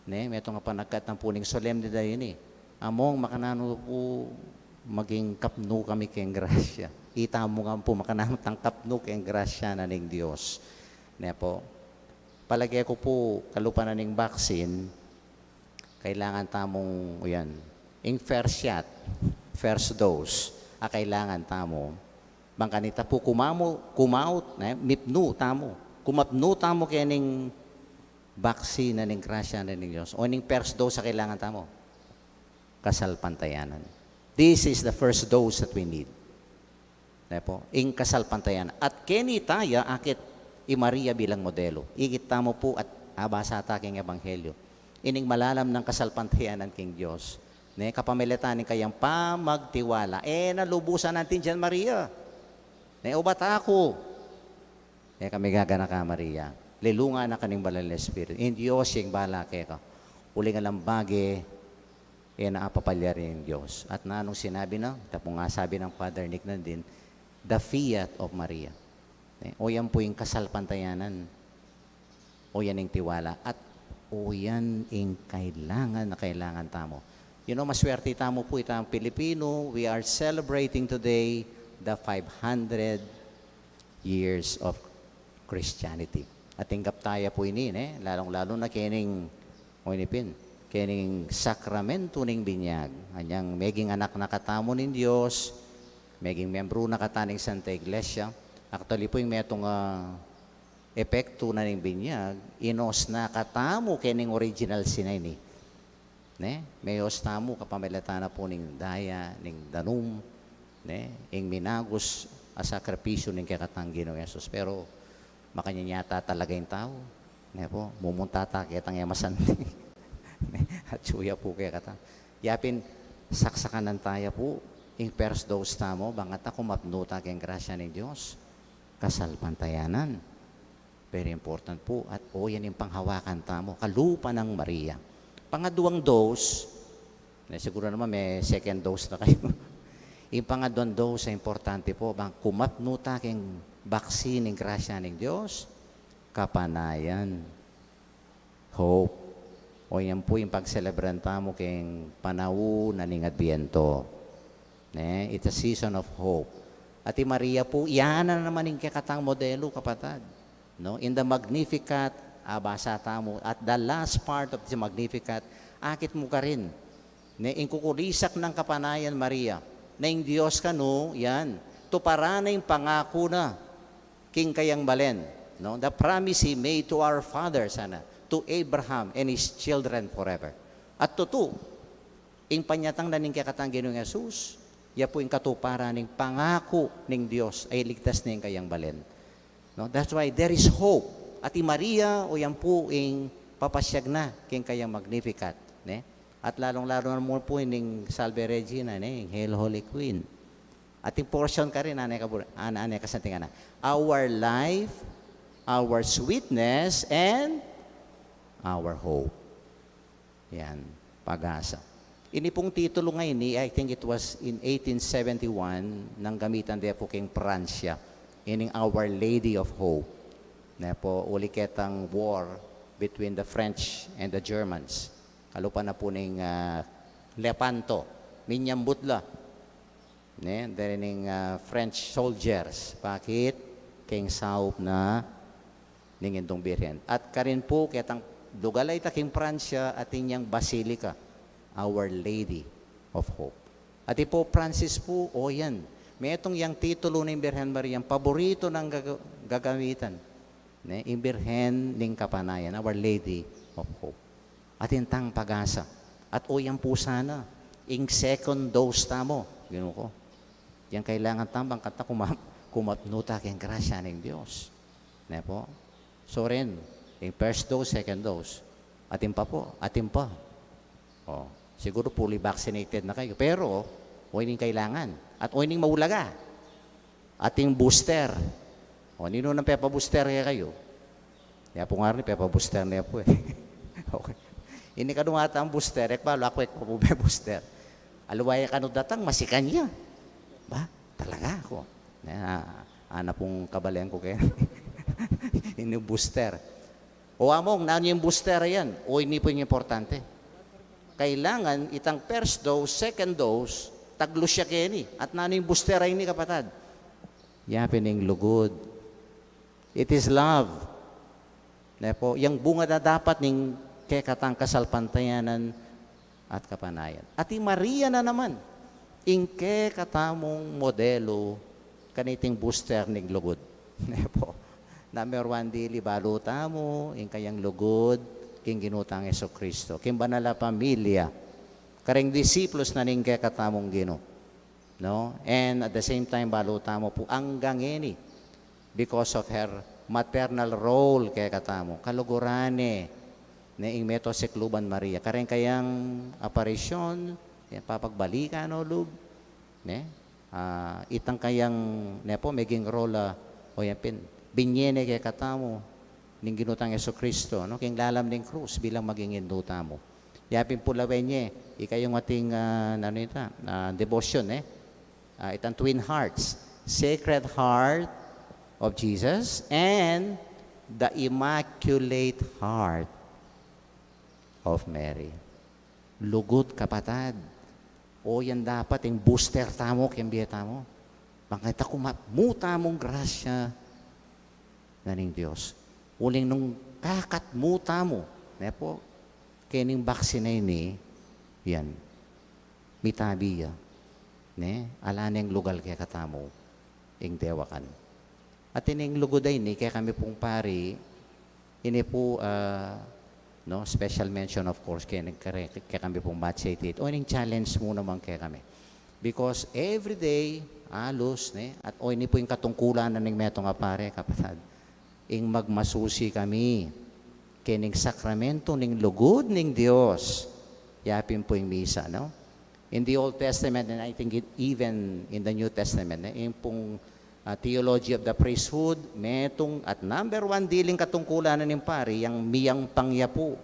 Ne, metung a panagkat na pu ning solemnidad a ini. Among, makananu pu maging kapnu kami keng grasya? Itamu ngan pu, makananu tang kapnu keng grasya na ning Dios? Ne pu? Palage ku pu, kalupa na ning vaccine, kailangan tamung, o yan, ing first shot, first dose, a kailangan tamu. Bang kanita pu kumamu-, kumaut, ne, mipnu tamu. Kumapnu tamu kening vaccine na ning grasya na ning Dios. O ning first dose a kailangan tamu? Kasalpantayanan. This is the first dose that we need. Ne pu? Ing kasalpantayanan. At keni taya akit i Maria bilang modelo. Ikit tamu pu at abasa ta king ebanghelyo. Ining malalam nang kasalpantayanan king Dios. Ne, kapamilatan ning kayang pamagtiwala. E na lubusan anting Jan Maria. Ne, ubat aku. E ka migaganaka, Maria. Lilungan na ka ning Banal a Espiritu. Ing Dios ing bala keka. Uling alang bage, e na apapalyari ning Dios. At nanung sinabi na, ita pung sabi nang Father Nick Nandin, the fiat of Maria. E, o yan pu ing kasalpantayanan. O yan ing tiwala. At o yan ing kailangan na kailangan tamu. You know, maswerte tamu pu itang Pilipino. We are celebrating today the five hundred years of Christianity. At tinggap taya pu ini, ne? Lalung-lalu na kening, o ini pin, kening sakramento ning binyag. Anyang meging anak na katamu ning Dios, meging miyembru na kata ning Santa Iglesia. Actually pu, ing metung a epektu na ning binyag, inus na katamu kening original sin a ini. Ne? Meyus tamu kapamilatan na pu ning daya, ning danum, ne? Ing minagus a sakripisyu ning kekatang Ginung Jesus. Pero makanyan yata talaga ing tau. Ne pu? Mumunta ta ketang e masanting. Ne? Atsu ya pu kekatang. Ya pin, saksakanan taya pu ing first dose tamu, bang kanita kumapnu ta keng grasya ning Dios. Kasalpantayanan. Very important pu, at o yan ing panghawakan tamu, kalupa nang Maria. Pangaduang dose, ne, siguru naman me second dose na kayu. Ing pangaduang dose a importante pu, bang kumapnu ta keng vaccine ning grasya ning Dios, kapanayan. Hope. O yan pu ing pagselebran tamu keng panaun na ning Adbyento. Ne? It's a season of hope. At i Maria pu, yana na naman ing kekatang modelu, kapatad. No? In the Magnificat, abasa tamu, at the last part of the Magnificat, akit mu karin, ne, ing kukulisak nang kapanayan, Maria, na ing Dios kanu, yan, tuparan na ing pangaku na king kayang balen, no? The promise he made to our fathers, sana, to Abraham and his children forever. At tutu, ing panyatang na ning kekatang Ginung Jesus, ya pu ing katuparan ning pangaku ning Dios a iligtas ne ing kayang balen. No? That's why there is hope. At i Maria, o yan pu ing papasyag na king kayang Magnificat, ne? At lalong-lalo na mu pu ning Salve Regina, ne? Ing Hail Holy Queen. At ing portion karin, ane ka, ane, ane ka santing ana, our life, our sweetness, and our hope. Yan, pag-asa. Ini pung titulo ngeni, I think it was in eighteen seventy-one, nang gamitan de pu king Pransya, ining Our Lady of Hope. Ne pu, uli ketang war between the French and the Germans. Kalupa na pu ning, ah, Lepanto, minyambut la, ne, deni ning, ah, French soldiers, bakit? King saup na ning Indung Birhen. At karin pu, ketang lugal a ita king Pransya, atin yang basilica, Our Lady of Hope. At i Pope Francis pu, o yan, metung yang titulo ning Birhen Maria, yang paborito nang gaga-, gagamitan, ne, ing Birhen ning Kapanayan, Our Lady of Hope. Atin tang pag-asa. At o yan pu sana, ing second dose tamu, Ginu ku. Yang kailangan tamu bang kanta kuma-, kumapnu ta king grasya ning Dios. Ne pu? So rin, ing first dose, second dose. Atin pa pu, atin pa. O, siguru fully vaccinated na kayu. Pero, o ining kailangan. At o ining maulaga. Atin booster. O, ninu nang pepa-booster kekayu? Ya pu ngeni, pepa-booster ne pu e. Okay. Ini kanu ata ing booster, e ku balu, aku e ku pa pu me-booster. Aliwa ya kanu datang, masikan ya. Ba, talaga aku. Ya, ana pung kabalen ku keni. Ini booster. O among, nanu ing booster a yan? O ini pu ing importante. Kailangan itang first dose, second dose, taglus ya keni. At nanu ing booster a ini, kapatad? Ya pin ing lugud. It is love. Ne pu, yang bunga na dapat ning kekatang kasalpantayanan at kapanayan. At i Maria na naman, ing kekatamung modelu kaniting booster ning lugud. Ne pu, number one, dili balu tamu ing kayang lugud king Ginu tang Jesucristo, king banal a pamilya, kareng disipulus na ning kekatamung Ginu. No? And at the same time, balu tamu pu anggang ngeni, because of her maternal role kekatamu, kaluguran ne, ne ing metung a sikluban Maria. Kareng kayang aparisyon, yan, papagbalikan, no, lub, ne? Ah, itang kayang, ne pu, meging role, o yan pin, binye ne kekatamu ning Ginu tang Jesucristo, no? King lalam ning krus bilang maging Indu tamu. Ya pin pu lawen ye, ikayung ating, ah, nanu ita, ah, devotion, e? Ah, itang Twin Hearts, Sacred Heart of Jesus and the Immaculate Heart of Mary. Lugud, kapatad. O yan dapat ing booster tamu king bie tamu. Bang kanta kumapnu tamung grasya na ning Dios. Uling nung kakatmu tamu, ne pu, kening baksin a ini, yan, mitabi ya, ne, ala neng lugal kekatamu ing dewakan. At ining lugud a ini, kekami pung pari, ini pu, ah, no, special mention, of course, keng, keng, kekami pung Batch eighty-eight. O, ining challenge mu naman kekami. Because every day, alus, ne, at o, ini pu ing katungkulan na ning metung a pari, kapatad. Ing magmasusi kami kening sakramento ning lugud ning Dios. Ya pin pu ing misa, no? In the Old Testament, and I think it, even in the New Testament, ne, ing pung, ah, theology of the priesthood, metung at number one diling katungkulan na ning pari, yang miyampang ya pu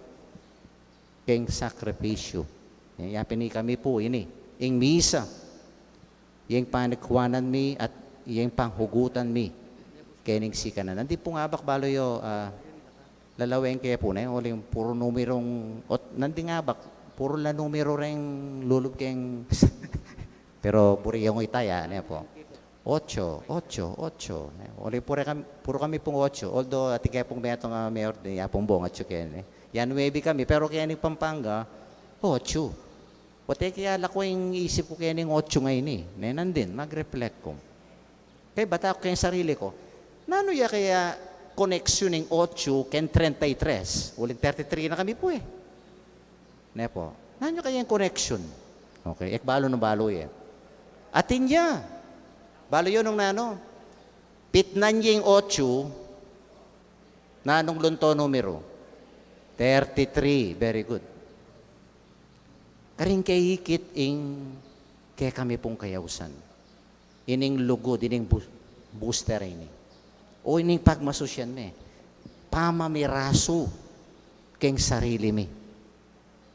keng sakripisyu. Ya pin ikami pu ini, ing misa, ing panikuanan mi at ing panghugutan mi kening sikanan. Nandin pung abak, balu yu, ah, lalawen ke pu, ne, uling puru numerung, ot, nandin abak, puru la numero reng lulub keng, pero buri yung itaya, ne pu. Ocho, ocho, ocho. Eh, uli puro kami, puro kami pung ocho. Although, atin ke pung metung a mayor, di ya pung bong ocho keni. Yan nuebe kami, pero keni Pampanga, ocho. Ote kaya lakwa ing isip ku keni ing ocho ngeni, ne, nandin, mag-reflect ku. Kaybat aku keng sarili ku, nanu ya kaya koneksyon ning ocho keng treinta y tres? Uling thirty-three na kami pu e. Ne pu. Nanu kaya ing koneksyon? Okay, e ku balu nung balu ye. Atin ya. Balu yu nung nanu? Pitnan ye ing ocho, nanung lunto numeru? Thirty-three. Very good. Karin ke ikit ing kekami pung kayausan. Ining lugud, ining bu-, booster ini. O ining pagmasusyan me. Pamamirasu keng sarili mi.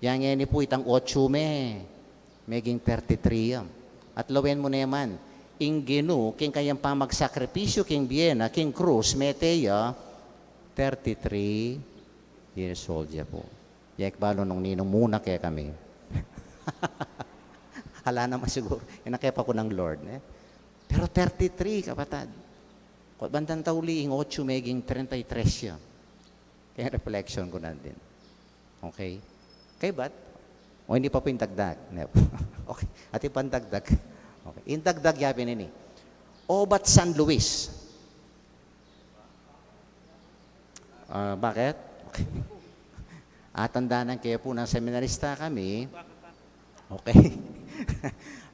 Yang ngeni pu itang ocho me, meging thirty-three ya. At lawen mu naman, ing Ginu, keng kayang pamagsakripisyu keng bie na, keng krus, mete ya, thirty-three years old ya pu. Ya e ku balu nung ninung muna kekami. Ala naman siguru. Inakepa ku nang Lord, ne? Pero thirty-three, kapatad. Kung bandang tauli, ing ocho meging treinta y tres ya. Kaya reflection ku nandin. Okay? Kaybat? O, ini pa pu ing dagdag. Ne pu. Okay. Atin pang dagdag. Okay. Ing dagdag ya pin ini. Obat San Luis. Ah, bakit? Okay. Atandanan ke pu nang seminarista kami. Okay.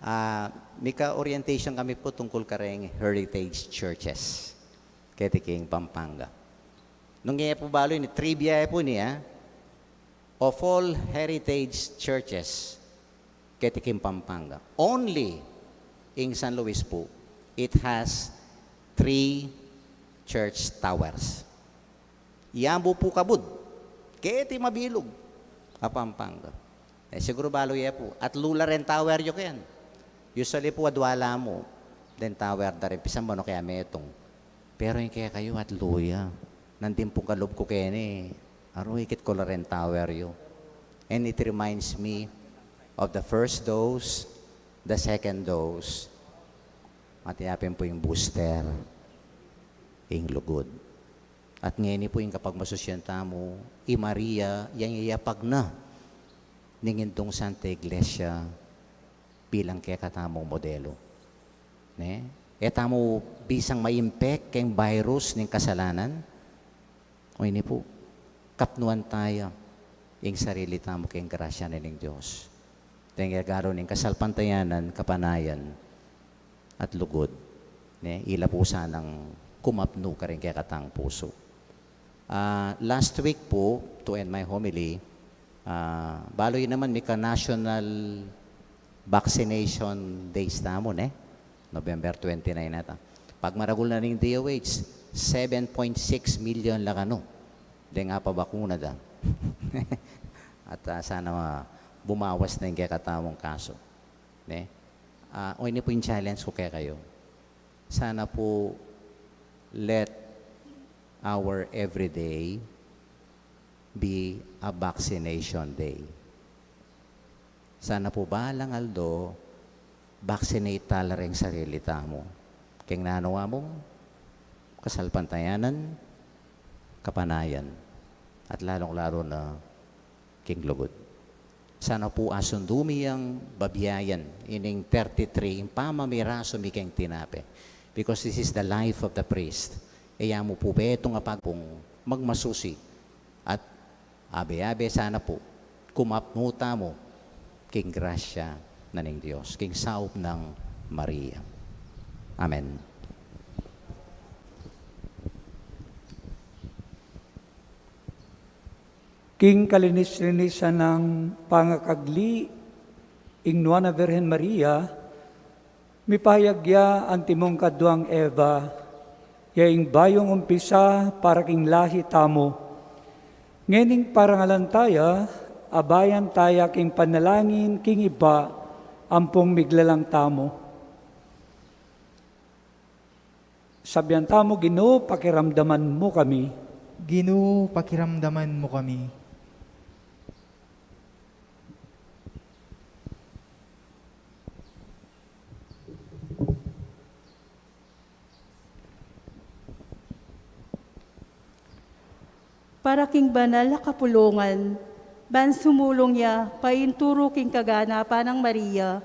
Ah, mika-orientation kami pu tungkul kareng heritage churches keti king Pampanga. Nung e pu balu ini, trivia e pu ini, ah. Of all heritage churches keti king Pampanga, only ing San Luis pu, it has three church towers. Yamu pu kabud keti mabilug a Pampanga. E, siguru balu ye pu, atlu la reng tower yu ken. Usually pu, adwa la mu deng tower da ring pisamban o kaya metung. Pero ing kekayu, atlu ya. Nandin pung kalub ku keni, aru, ikit ku la reng tower yu. And it reminds me of the first dose, the second dose, at ya pin pu ing booster, ing lugud. At ngeni pu ing kapagmasusyan tamu, i Maria, yang yayapag na ning Indung Santa Iglesia bilang kekatamung modelo. Ne? E tamu bisang ma-infect keng virus ning kasalanan? O ini pu, kapnuan taya ing sarili tamu keng grasya na ning Dios. Deng regalo ning kasalpantayanan, kapanayan, at lugud, ne, ila pu sanang kumapnu karing kekatang pusu. Ah, last week pu, to end my homily, ah, balu yu naman, mika National Vaccination Days tamu, ne? November twenty-nine neta. Pagmaragul na ning D O H, seven point six million la kanu deng apabakuna da. At, ah, sana, ah, bumawas na ing kekatamung kasu. Ne? Ah, o ini pu ing challenge ku kekayu. Sana pu, let our everyday be a vaccination day. Sana pu balang aldo, vaccinate tala ring sarili tamu keng nanu wa mung kasalpantayanan, kapanayan, at lalung-lalu na king lugud. Sana pu asundu mi yang babiayan, ining thirty-three, ing pamamirasu mi keng tinape. Because this is the life of the priest. E ya mu pu betung a pagpung magmasusi at abe-abe sana pu, kumapnu tamu king grasya na ning Dios, king saup nang Maria. Amen. King kalinis-linisan nang pangakagli ing Nuan a Virgen Maria, mipayag ya antimong kaduang Eva, ya ing bayung umpisa para king lahi tamu. Ngening parangalan taya, abayan taya king panalangin king Ibpa ampong miglalang tamu. Sabian tamu, Ginu, pakiramdaman mu kami. Ginu, pakiramdaman mu kami. Para king banal a kapulungan, ban sumulung ya painturu king kaganapan nang Maria,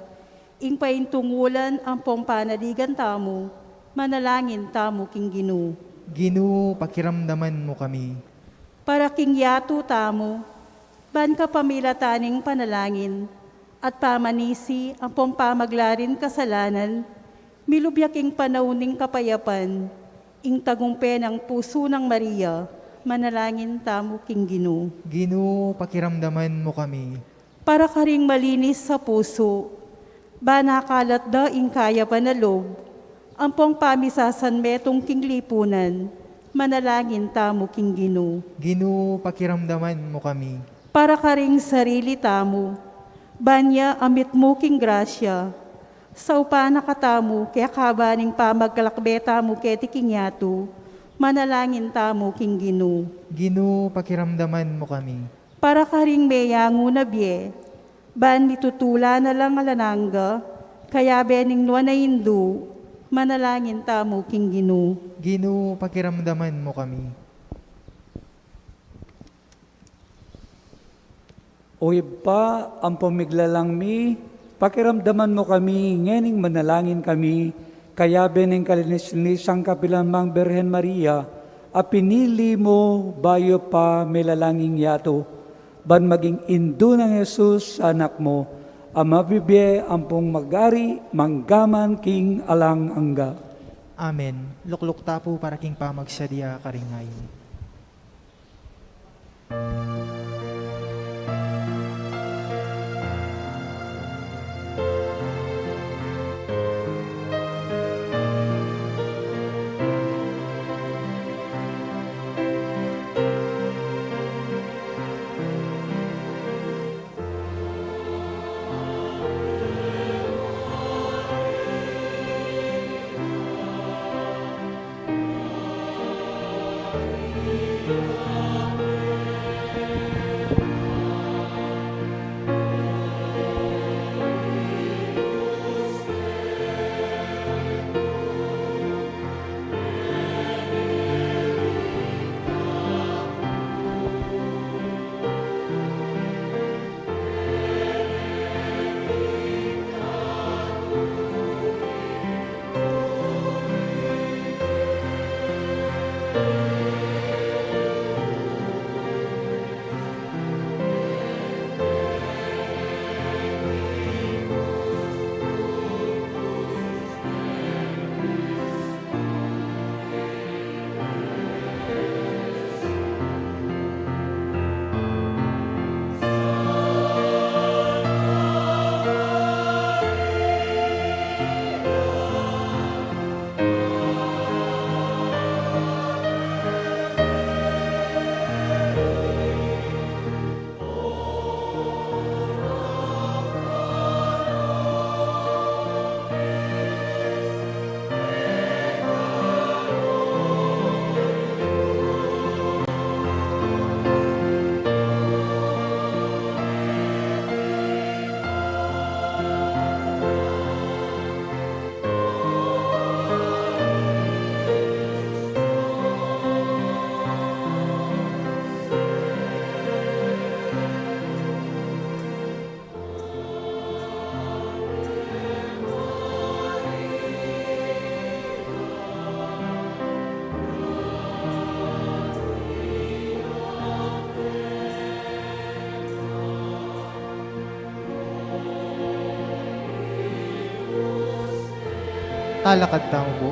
ing paintungulan ampong panaligan tamu, manalangin tamu king Ginu. Ginu, pakiramdaman mu kami. Para king yatu tamu, ban kapamilatan ning panalangin at pamanisi ampong pamaglarin kasalanan, milubya king panaun ning kapayapan, ing tagumpe nang pusu nang Maria, manalangin tamu king Ginu. Ginu, pakiramdaman mu kami. Para karing malinis a pusu, ban akalat da ing kayapan a lub, ampong pamisasanmetung king lipunan, manalangin tamu king Ginu. Ginu, pakiramdaman mu kami. Para karing sarili tamu, ban ya a mitmu king grasya, saupan na katamu kekaba ning pamagkalakbe tamu keti king yatu, manalangin tamu king Ginu. Ginu, pakiramdaman mu kami. Para karing meyangu na bie, ban mitutula na lang alang angga, kayabe ning Nuan a Indu, manalangin tamu king Ginu. Ginu, pakiramdaman mu kami. O Ibpa, ampong miglalang mi, pakiramdaman mu kami, ngening manalangin kami, kayabe ning kalinis-linisang kapilan mang Birhen Maria, a pinili mu bayu pa milalanging yatu, ban maging indu nang Jesus a Anak mu, a mabibie ampong mag-ari manggaman king alang angga. Amen. Lukluk ta pu para king pamagsadia karing ayin. Talakad tamu pu.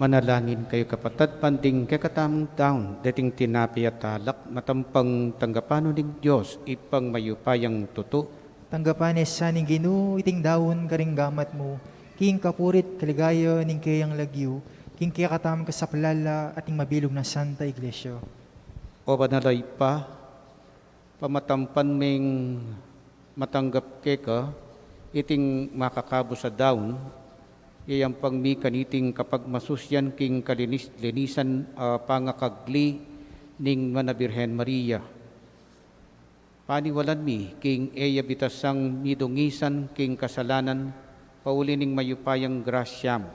Manalangin kayu, kapatad, ban ding kekatamung daun, deting tinape at alak, matampang tanggapan no ning Dios, Ibpang mayupayang tutu. Tanggapan ne sa ning Ginu iting daun karing gamat mu, king kapuri't kaligaya ning keyang lagyu, king kekatamung kasaplalan at ning mabilug nang Santa Iglesia. O banal a Ibpa, pamatampan meng matanggap keka iting makakabus a daun, yayampang mi kaniting kapagmasusian king kalinis-linisan a pangakagli ning Nuan a Birhen Maria. Paniwalan mi king e ya bitasang midungisan king kasalanan pauli ning mayupayang grasya mu.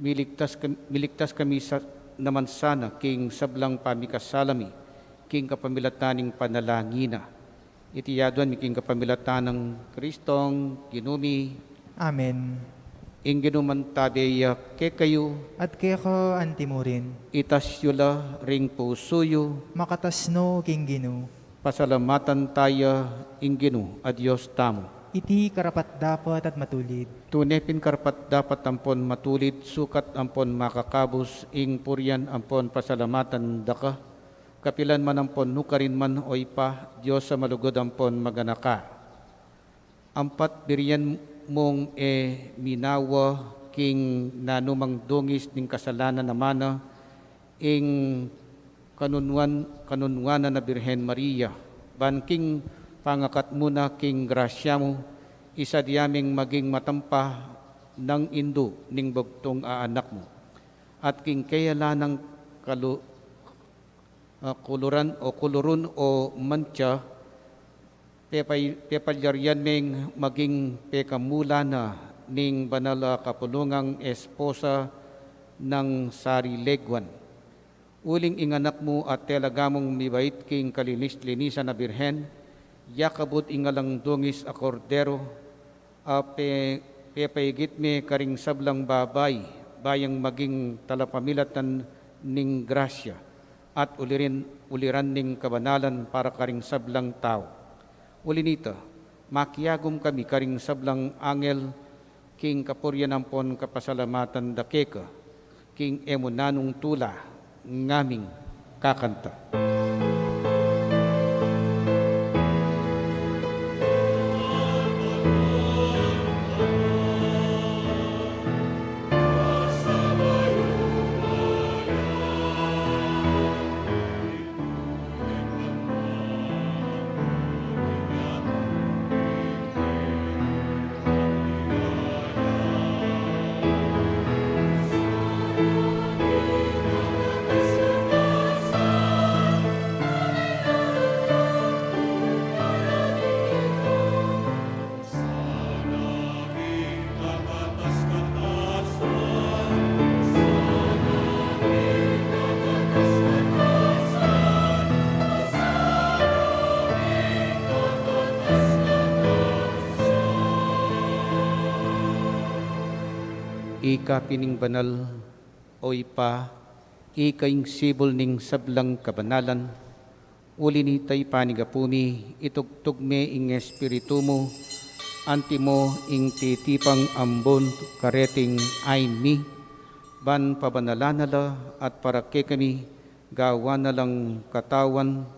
Miligtas kam-, miligtas kami sa, naman sana king sablang pamikasala mi, king kapamilatan ning panalangin na. Iti aduan mi king kapamilatan nang Kristong Ginu mi. Amen. Ing Ginu mantabe ya kekayu. At keka antimurin. Itas yu la ring pusu yu. Makatas no king Ginu. Pasalamatan taya ing Ginu a Dios tamu. Iti karapat-dapat at matulid. Tune pin karapat-dapat ampon matulid, sukat ampon makakabus, ing purian ampon pasalamatan daka, kapilan man ampon nukarin man, o Ibpa, Dios a malugud ampon maganaka. Ampat birian mung e minawa king nanumang dungis ning kasalanan a mana, ing kanunuan, kanunuanan a Birhen Maria, ban king pangakat mu na king grasya mu, isadya ming maging matampa nang indu ning bugtung a anak mu. At king keya la nang kalu-, ah, kuluran o kulurun o mantsa, pepay-, pepalyarian meng maging pekamula na ning banal a kapulungang esposa nang sarileguan. Uling ing anak mu a talaga mung mibait king kalinis-linisan a Birhen, yakabud ing alang dungis a Kordero, a pe-, pepaigit me karing sablang babai, ba yang maging talapamilatan ning grasya, at ulirin, uliran ning kabanalan para karing sablang tau. Uli nita, makiagum kami karing sablang angel, king kapurian ampon kapasalamatan da keka, king e mu nanung tula ngaming kakanta. Ika pin ing banal, o Ibpa, ika ing sibul ning sablang kabanalan. Uli nita, ipanigapu mi, itugtug me ing Espiritu mu, antimo ing titipang ambun kareting ain mi, ban pabanalan na la at para kekami, gawan na lang katawan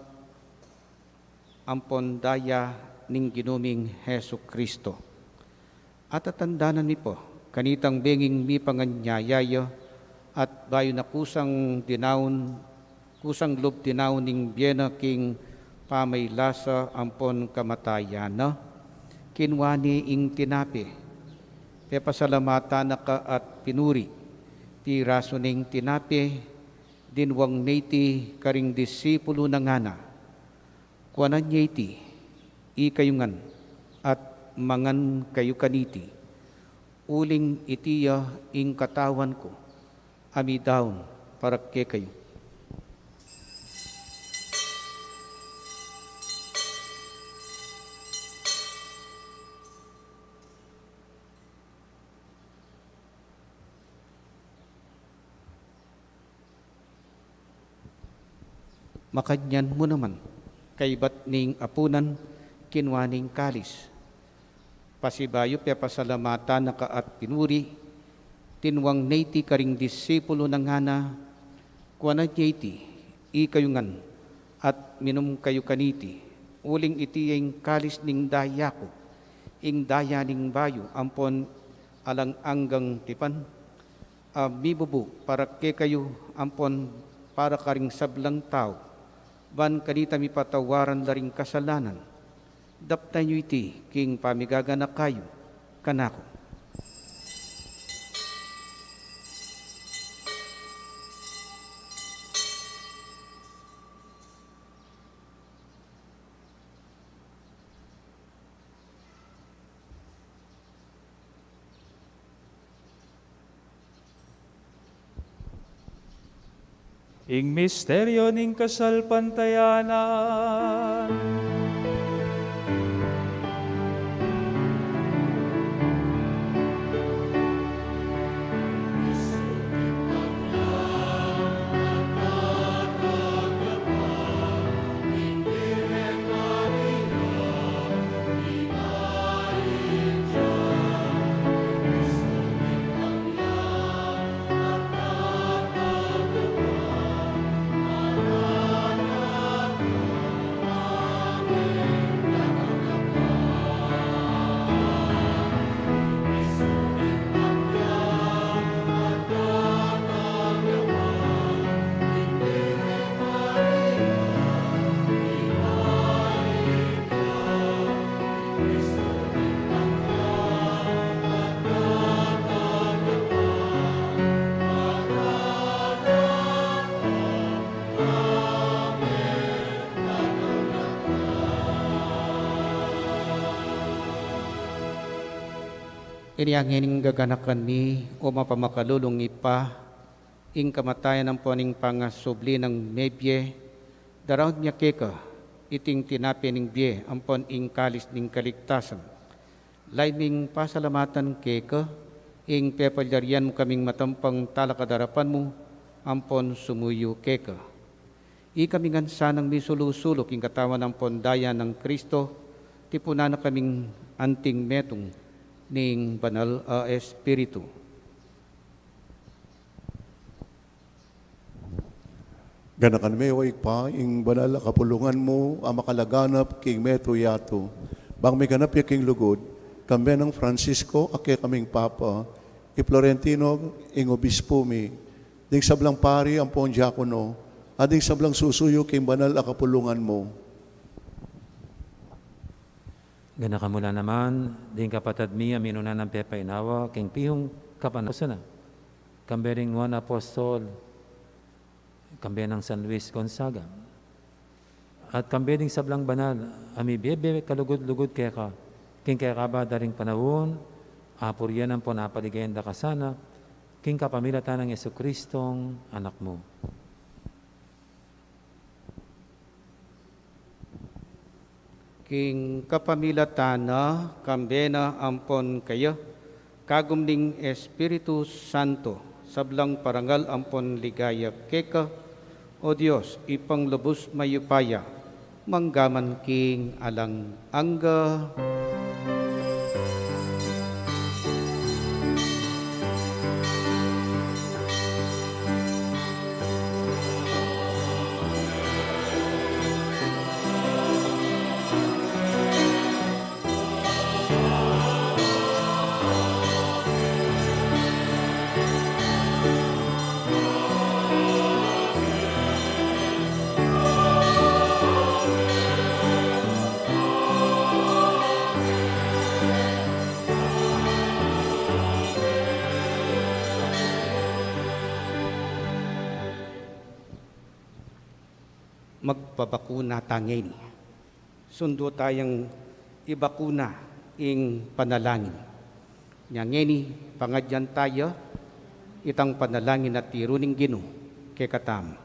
ampon daya ning Ginu ming Jesucristo. At tatandanan mi pu, kanitang benging mipanganyaya ya, at bayu na kusang dinaun, kusang lub dinaun ing bie na king pamailasa ampon kamatayan na, kinua ne ing tinape, pepasalamatan na ka at pinuri, pirasu ne ing tinape, dinwang ne iti karing disipulu na ngana, kuanan ye iti, ikayu ngan, at mangan kayu kaniti, uling iti ya ing katawan ku, a midaun para kekayu. Makanyan mu naman, kaybat ning apunan, kinua ne ing kalis. Pasibayu pepasalamatan na ka at pinuri, Tinuang na iti karing disipulu na ngana, kuanan ye iti, ikayu ngan, at minum kayu kaniti, uling iti ya ing kalis ning daya ku, ing daya ning bayu ampon alang anggang tipan, a mibubu para kekayu ampon para karing sablang tau, ban kanita mipatawaran la ring kasalanan. Daptan yu iti king pamigaganaka yu kanaku. Ing misteryo ning kasalpantayanan. Ini ngeni ing gaganakan mi, o mapamakalulung Ibpa, ing kamatayan ampon ing pangasubli nang mebie, daraun mi keka iting tinape ning bie ampon ing kalis ning kaligtasan. Lalu ming pasalamatan keka ing pepalyarian mu kaming matampang talakad king arapan mu ampon sumuyu keka. Ikami ngan sanang misulu-sulu king katawan ampon daya nang Kristo, tipunan na kaming anting metung ning Banal a Espiritu. Ganakan me, o Ibpa, ing banal a kapulungan mu a makalaganap king metung yatu, bang miganap ya king lugud, kambe nang Francisco a kekaming Papa, i Florentino ing obispu mi, ding sablang pari ampon diakono, at ding sablang susuyu king banal a kapulungan mu. Ganakan mu la naman ding kapatad mi a minuna nang pepainawa king pihung kapanahunan, kambe ning Juan Apostol, kambe nang San Luis Gonzaga, at kambe ding sablang banal a mibie kalugud-lugud keka, king kekaba da ring panaun, apurian ampon apaligayan da ka sana, king kapamilatan nang Jesucristong Anak mu. King kapamilatan na, kambe na ampon keya, kagum ning Espiritu Santo, sablang parangal ampon ligaya keka, O Dios, Ibpang lubus mayupaya, mangga man king alang angga. Magpabakuna ta ngeni. Sundu tayang ibakuna ing panalangin. Nya ngeni, pangadyan taya itang panalangin a tiru ning Ginu kekatamu.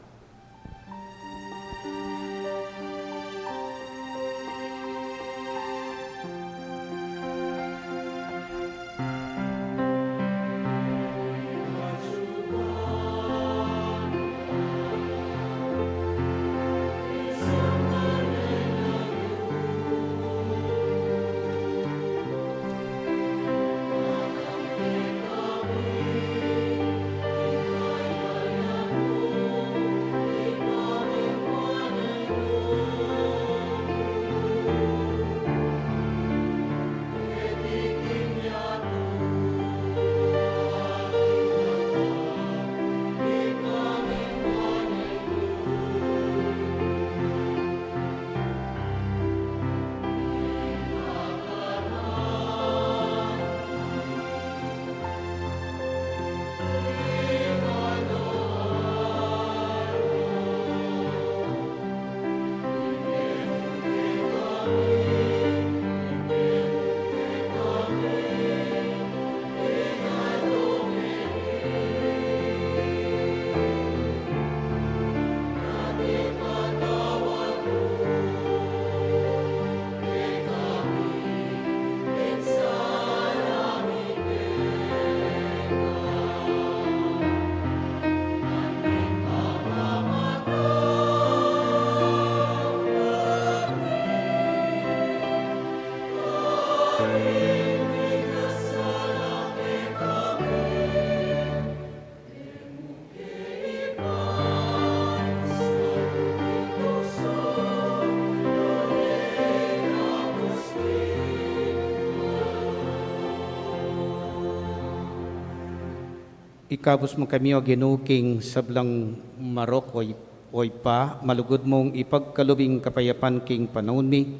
Ikabus mu kami, O Ginu, king sablang marok, o Ib-, o Ibpa, malugud mung ipagkalub ing kapayapan king panaun mi,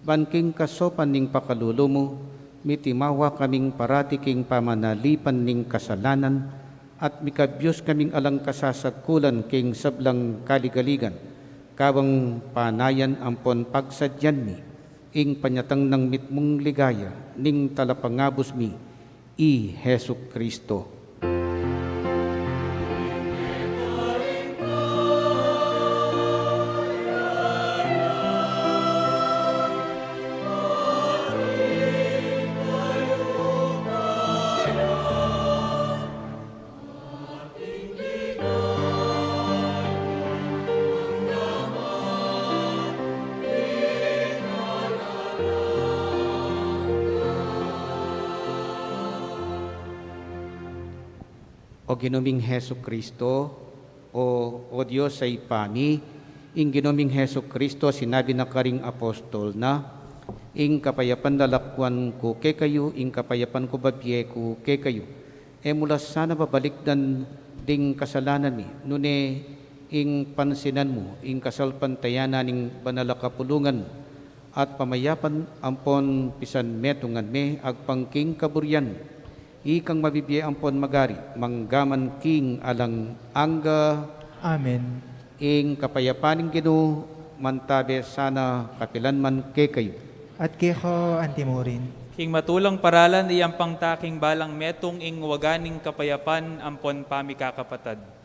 ban king kasaupan ning pakalulu mu, mitimawa kaming parati king pamanalipan ning kasalanan, at mikabius kaming alang kasasagkulan king sablang kaligaligan, kabang panayan ampon pagsadyan mi ing panyatang nang mitmung ligaya ning talapangabus mi, i Jesucristo. O Ginu ming Jesucristo, o, o Dios a Ibpa mi, ing Ginu ming Jesucristo sinabi na karing apostol na, ing kapayapan lalakuan ku kekayu, ing kapayapan ku babie ku kekayu. E mu la sana babalikdan ding kasalanan mi, nune ing pansinan mu ing kasalpantayanan ning banal a kapulungan mu, at pamayapan ampon pisanmetungan me agpang king kaburian mu. Ikang mabibie ampon magari, mangga man king alang angga. Amen. Ing kapayapan ning Ginu, mantabe sana kapilan man kekayu. At keka antimurin. King matulang paralan, iyampang ta king balang metung ing waga ning kapayapan ampon pamikakapatad.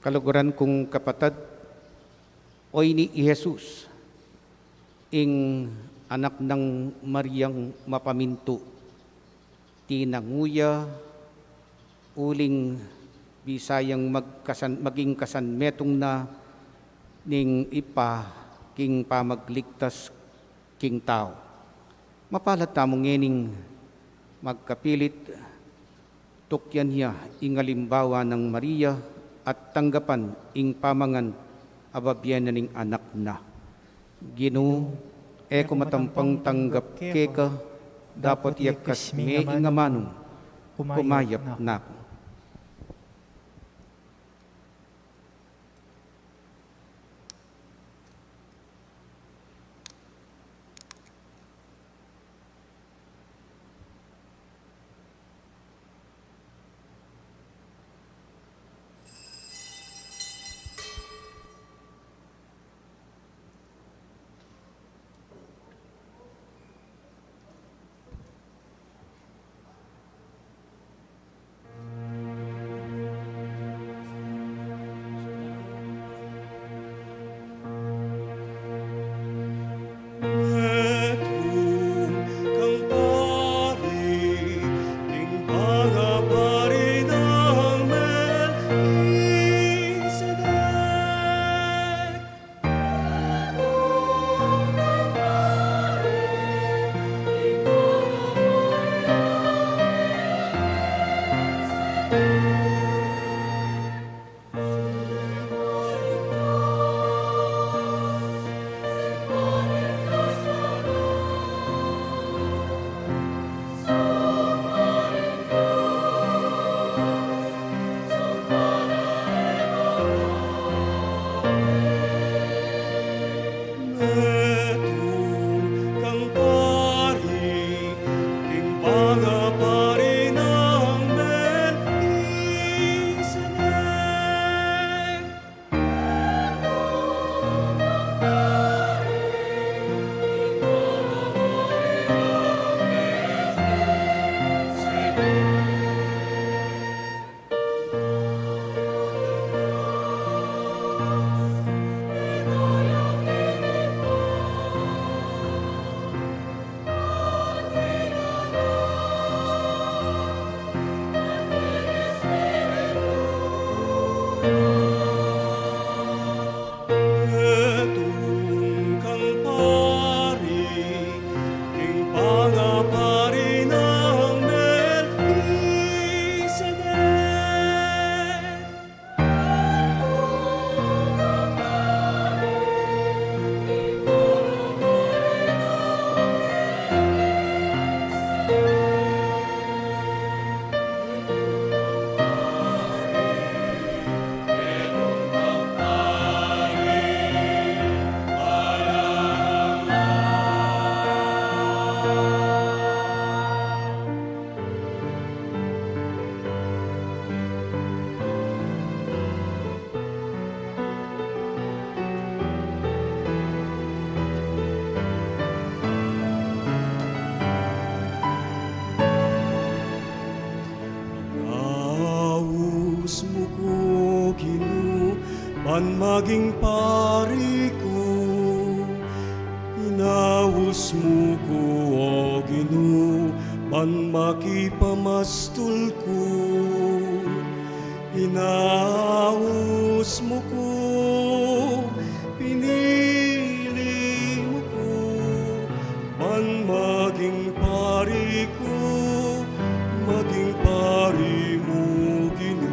Kaluguran kung kapatad, oyni i Jesus, ing anak nang Mariang mapamintu, tinangu ya uling bisa yang magkasan-, maging kasanmetung na ning Ibpa king pamagligtas king tau. Mapalad tamu ngening magkapilit tukyan ya ing alimbawa nang Maria at tanggapan ing pamangan a babie na ning anak na. Ginu, e ku matampang tanggap keka, dapot iyakas me ing amanu, kumayap na ku. Ban maging pari ku, inaus mu ku, O Ginu, ban makipamastul ku. Inaus mu ku, pinili mu ku, ban maging pari ku, maging pari mu, Ginu.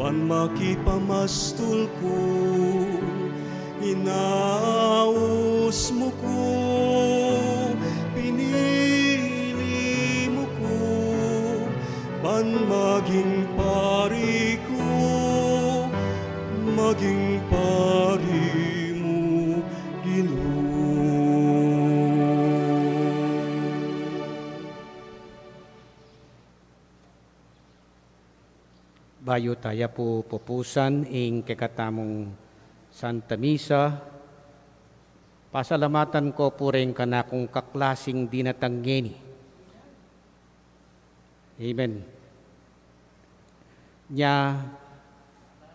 Ban makipamastul ku, inaus mu ku, pinili mu ku, ban maging pari ku, maging pari mu, Ginu. Bayu taya pu pupusan ing kekatamung Santa Misa, pasalamatan ko pu ring kanakung kaklasing dinatang ngeni. Amen. Nya,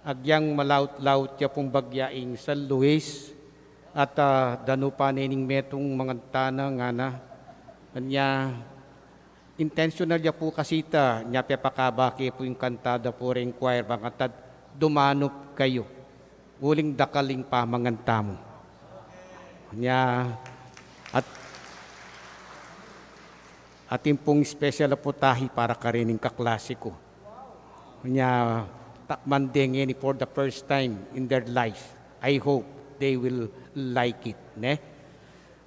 agyang malaut-laut ya pung bagya ing San Luis, at, ah, danupan ne ning metung manganta na ngana. Nya, intentional ya pu kasi ita, nya pepakaba ke pu ing kanta da pu ring choir, bang kanta't Dumanup Kayu. Uling dakal ing pamanganta mu. Nya, at, atin pung special a putahe para karening kaklase ku. Nya, takman de ngeni for the first time in their life. I hope they will like it, ne?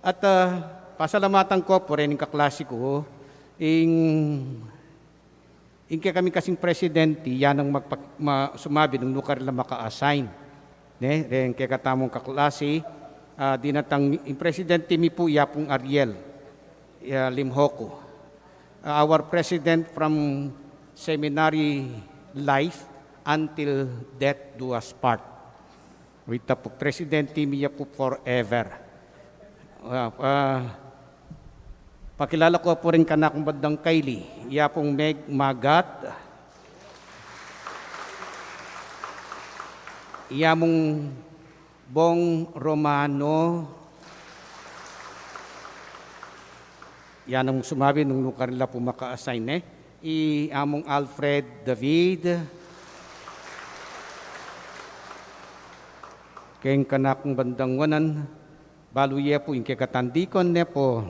At, ah, pasalamatan ko pu ring kaklase ku, ing, ing kekami kasing presidente, ya nang magpa-, ma-, sumabi nung nukarin la maka-assign. Ne, ring kekatamung kaklase, ah, dinatang ing presidente mi pu, ya pung Ariel, ya, Limhoco. Ah, our president from seminary life until death do us part. Wita pu, presidente mi ya pu forever. Ah, ah, pakilala ko pu ring kanakung bandang kaili, ya pung Meg Magat, ya mung Bong Romano, ya nang sumabi nung nukarin la pu maka-assign, e. I Among Alfred David, keng kanakung bandang wanan, balu ye pu ing kekatang dikon ne pu,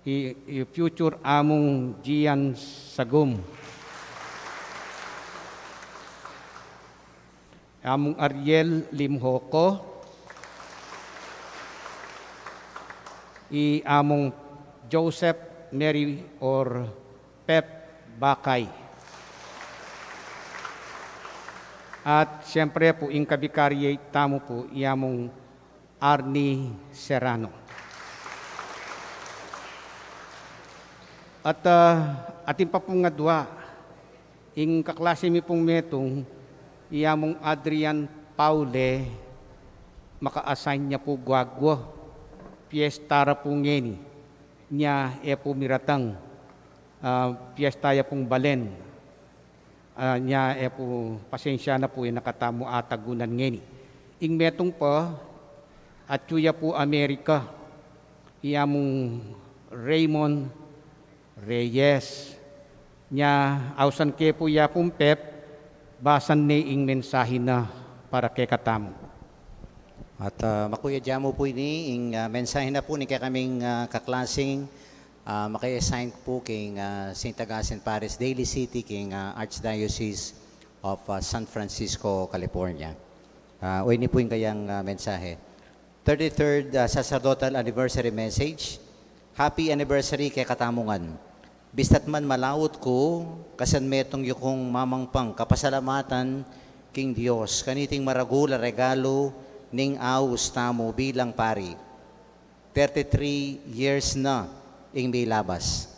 i, i future Among Gian Sagum. Among Ariel Limhoco, i Among Joseph, Mary, or Pep Bakay. At siyempre pu, ing kabikari tamu pu, i Among Arnie Serrano. At, ah, atin pa pung adua, ing kaklase mi pung metung, i Among Adrian Paule, maka-assign ya pu guagua, piesta ra pu ngeni, nya e pu miratang, ah, piesta ya pung balen, ah, nya e pu, pasensya na pu, e na katamu atagunan ngeni. Ing metung pa, atyu ya pu Amerika, i Among Raymond Reyes. Nya, ausan ke pu i Apung Pep, basan ne ing mensahe na para kekatamu. At, ah, makuya dyan mu pu ini, ing, ah, mensahe na pu ning kekaming, ah, kaklasing, ah, maka-assign pu king, ah, Saint Augustine Parish, Daly City, king, ah, Archdiocese of, ah, San Francisco, California. Ah, o ini pu ing kayang, ah, mensahe. Thirty-third, ah, sacerdotal anniversary message. Happy anniversary kekatamu ngan. Bista't man malaut ku, kasan metung yu kung mamangpang kapasalamatan king Dios kaniting maragul a regalu ning aus tamu bilang pari. Thirty-three years na ing milabas.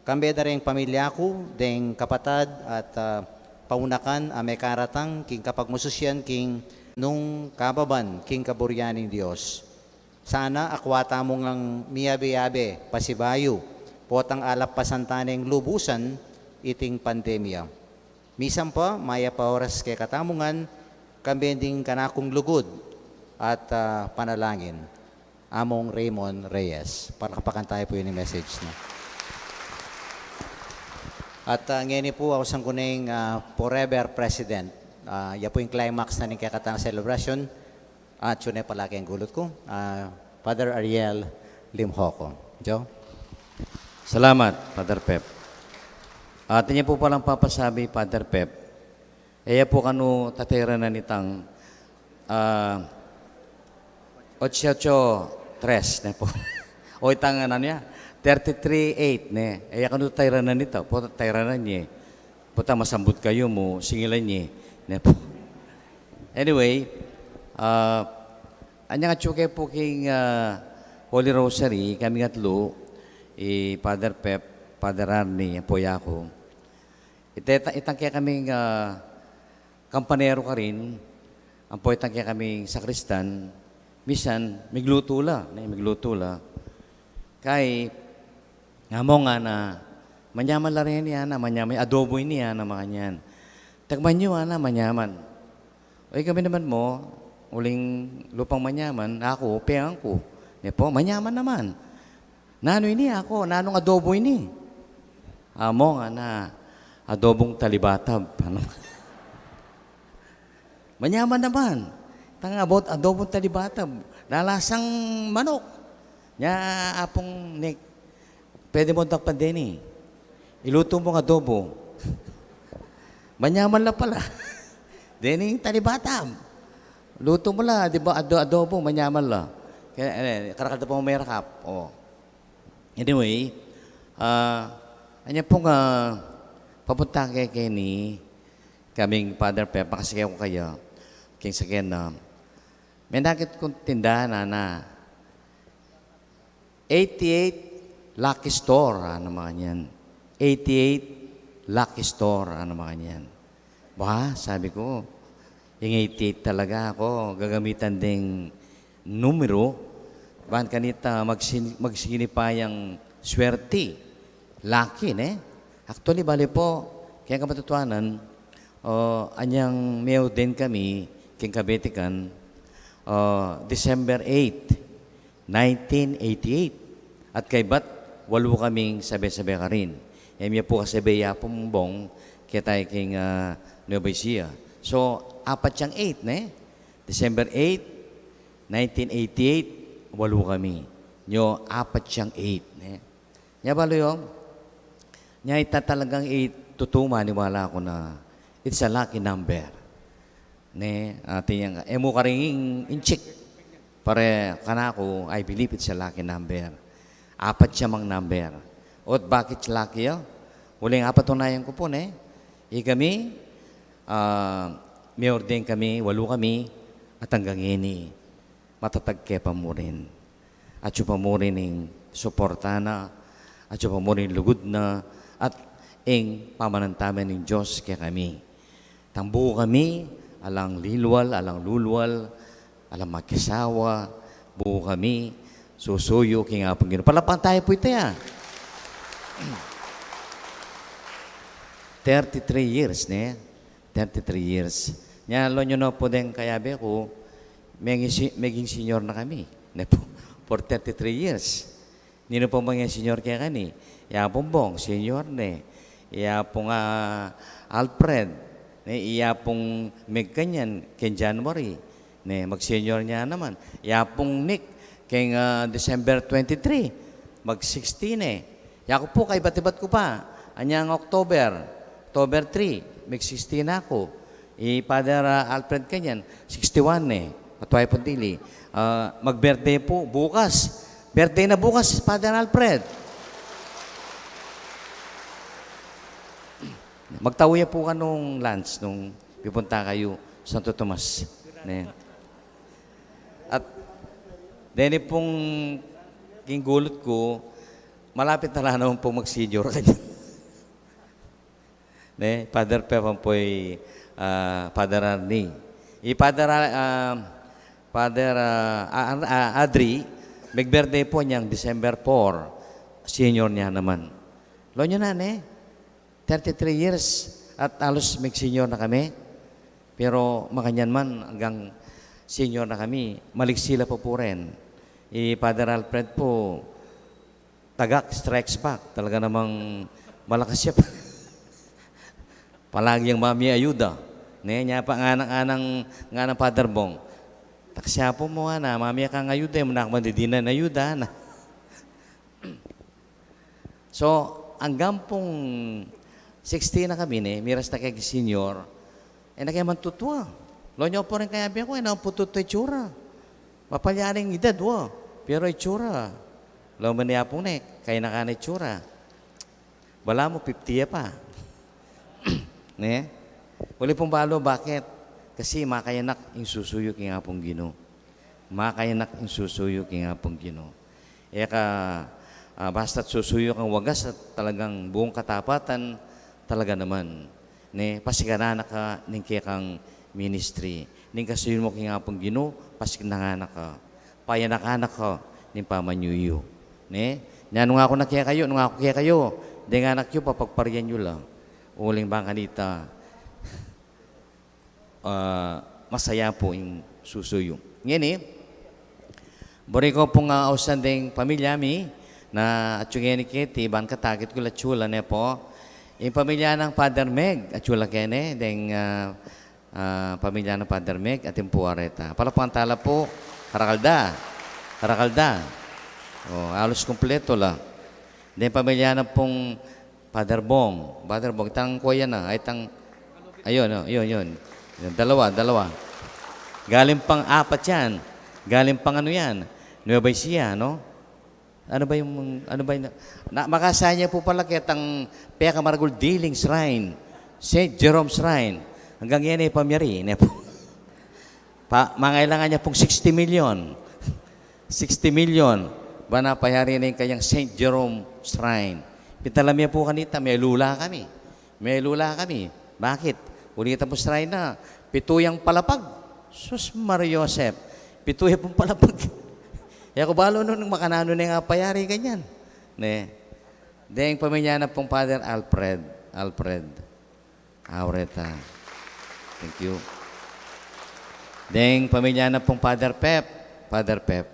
Kambe da reng pamilya ku, deng kapatad at, ah, paunakan a mekaratang king kapagmasusyan king nung kababan king kaburian ning Dios. Sana akwa tamu ngang miyabe-yabe pasibayu, potang alapasan ta neng lubusan iting pandemya. Misan pa, mayap a oras kekatamu ngan, kambe ding kanakung lugud at, ah, panalangin. Among Raymond Reyes. Palakpakan tayu pu ing message na. At, ah, ngeni pu, ausan ku neng, ah, forever president. Ah, ya pu ing climax na ning kekatang celebration. At atyu ne pala king gulut ku, ah, Father Ariel Limhoco. Jo? Salamat, Father Pep. At atin pu palang papasabi, Father Pep, E ya pu kanu tatayranan itang, ah, ocho ocho tres, ne pu. O itang, anu ya, thirty-three eight, ne. E ya kanu tatayranan ita, pu tatayranan ye. Pu ta masambut kayu mu, singilan ye, ne pu. Anyway, ah, anyang atsu ke pu king, ah, Holy Rosary, kaming atlu, i Father Pep, Father Arnie, ampo yaku. Ita, ita, itang kekaming, ah, kampaneru karin, ampo itang kekaming sakristan, misan, miglutu la, ne, miglutu la. Kay, nga mu ngana, manyaman la reni, ana, manyaman, adobo ini, ana, makanyan. Tikman yu, ana, manyaman. O, kami naman mu, uling lupang manyaman, aku, pengan ku. Ne pu, manyaman naman. Nanu ini, aku, nanung adobo ini? Amu ngana, adobong talibatab. Anu? Manyaman naman. Tang about adobong talibatab. Lalasang manok. Nya, Apung Nick, pwede mu dakpan deni. Ilutu mung adobo. Manyaman la pala. Deni talibatab. Lutu mu la, di ba, ado-, adobo, manyaman la. Kaya, eh, karakal da pa mu merakap. O. Anyway, ah, anya pung, ah, papunta ke keni, kaming Father Pep, makasige ku kaya, king sakyan na, menakit kung tindahan, ana, eighty-eight Lucky Store, ana, makanyan. Eighty-eight Lucky Store, ana, makanyan. Ba, sabi ku, ing eighty-eight talaga aku gagamitan deng numeru, ban kanita magsin-, magsinipayang swerte, lucky, ne? Actually, bale pu, keng kapatutuanan, o, anyang mi-ordain kami, keng kabetikan, o, December eight, nineteen eighty-eight. At kaybat, walu kaming sabe-sabe karin. E mi ya pu kasabe i Apung Bong, keta king, ah, Nueva Ecija. So, apat yang eight, ne? December eight, nineteen eighty-eight, walu kami. Nyo, apat yang eight, ne? Nya balu yu, nya ita talagang eight, tutu maniwala ku na it's a lucky number. Ne, atin yang, e mu karing inchik. Pare kanaku, I believe it's a lucky number. Apat ya mang number. Ot bakit lucky ya? Uling apatunayan ku pu, ne? Ikami, ah, mi-ordain kami, walu kami, at anggang ini, matatag ke pa mu rin. Atyu pa mu rin ing suporta na, atyu pa mu rin ing lugud na, at ing pamanantabe ning Dios kekami. Tang buku kami, alang lilwal, alang lulwal, alang makisawa, buku kami, susuyu king Apung Ginu. Palakpakan tayu pu ita ya. Thirty-three years, ne? Thirty-three years. Nya, lawen yu na pu deng kayabe ku, meging si-, meging senior na kami. Ne pu, for thirty-three years. Ninu pa meging senior kekami? I Apung Bong, senior ne. I Apung, ah, Alfred, ne, i Apung Meg kanyan, keng January, ne, mag-senior ne naman. I Apung Nick, keng, ah, December twenty-three, mag-sixty ne. Yaku pu, kaibat-ibat ku pa. Anyang October, October three, mag-sixty na ku. I Father, ah, Alfred kanyan, sixty-one ne. Matuay pung dili. Ah, mag-birthday pu bukas. Birthday na bukas, Father Alfred. Magtau ya pu kanung lunch nung pipunta kayu Santo Tomas. Ne. At deni pung king gulut ku, malapit na la naman pu mag-senior kanyan. Ne, Father Pep ampo i, ah, Father Arnie. I Father, ah, Father, ah, ah, ah, Adri, mag-birthday pu anyang December four. Senior ne naman. Lawen yu na, ne? Thirty-three years at alos mag-senior na kami. Pero makanyan man, anggang senior na kami, maliksi la pa pu rin. I Father Alfred pu, tagak strikes back. Talaga namang malakas ya. Palagi yang mamie ayuda. Ne, nya pa ngana, ngana, ngana Father Bong. Taksi apu mu, ana, mamie kang ayuda, e mu na ku mandidinan ayuda, ana. So, anggang pung sixty na kami, ne, miras na keng senior, E na ke mantutua. Lo nyo pu rin kayabe ku, e na mantutua itsura. Mapalyaring edad, wa. Pero itsura. Lo man yapung ne, kayanak na itsura. Balamu fifty ya pa. Ne? Uli pung balu, bakit? Kasi makayanak ing susuyu king Apung Ginu. Makayanak ing susuyu king Apung Ginu. E ka, ah, basta't susuyu kang wagas at talagang buong katapatan, talaga naman. Ne, pasikanan na ka ning kekang ministry. Ning kasuyu mu king Apung Ginu, pasikanan na ka. Payanakan na ka ning pamanyuyu. Ne? Nya nung aku na kekayu, nung aku kekayu, deng anak yu, papagparian yu la. Uling bang kanita, ah, masaya pu ing susuyu. Ngeni, buri ku pung, ah, ausan deng pamilya mi, na atyu ngeni keti, ban katakit ku la atyu la ne pu. Ing pamilya nang Father Meg, atyu la kene, deng, ah, ah, pamilya nang Father Meg, atin pu areta. Palakpakan ta la pu, karakal da. Karakal da. O, alus kumpleto la. Deng pamilya na pung Father Bong. Father Bong, itang kuya na, ay, itang, ayun, o, yun, yun. Yun, dalawa, dalawa. Galing pang apat yan. Galing pang ano yan? Nueva Ecija, no? Ano ba yung, ano ba yung, na, makasaya nya pu pala ketang pekamaragul diling shrine, Saint Jerome Shrine. Hanggang yan e pamyari, ne pu. Pa, mangailangan nya pung sixty million. Sixty million. Ba na payari na ing kayang Saint Jerome Shrine. Pitalam ya pu kanita, melula kami. Melula kami. Bakit? Uli ta pu shrine na, pitu yang palapag. Sus Maria Josep. Pitu ya pung palapag. E ku balu nung makananu ne ing apayari kanyan. Ne? Deng pamilya na pung Father Alfred. Alfred. Aureta. Thank you. Deng pamilya na pung Father Pep. Father Pep.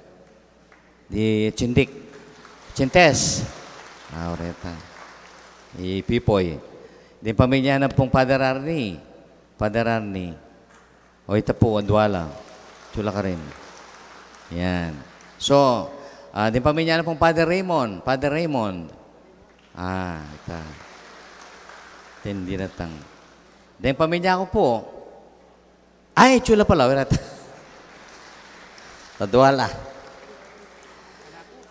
Di Chindik. Chintes. Aureta. I Pipoy. Deng pamilya na pung Father Arnie. Father Arnie. O, ita pu, adwala. Chula ka rin. Yan. So, ah, deng pamilya na pung Father Raymond. Father Raymond. Ah, ita. Tindi na tang. Deng pamilya ku pu. Ay, chula pala, wala ta. Tadwala.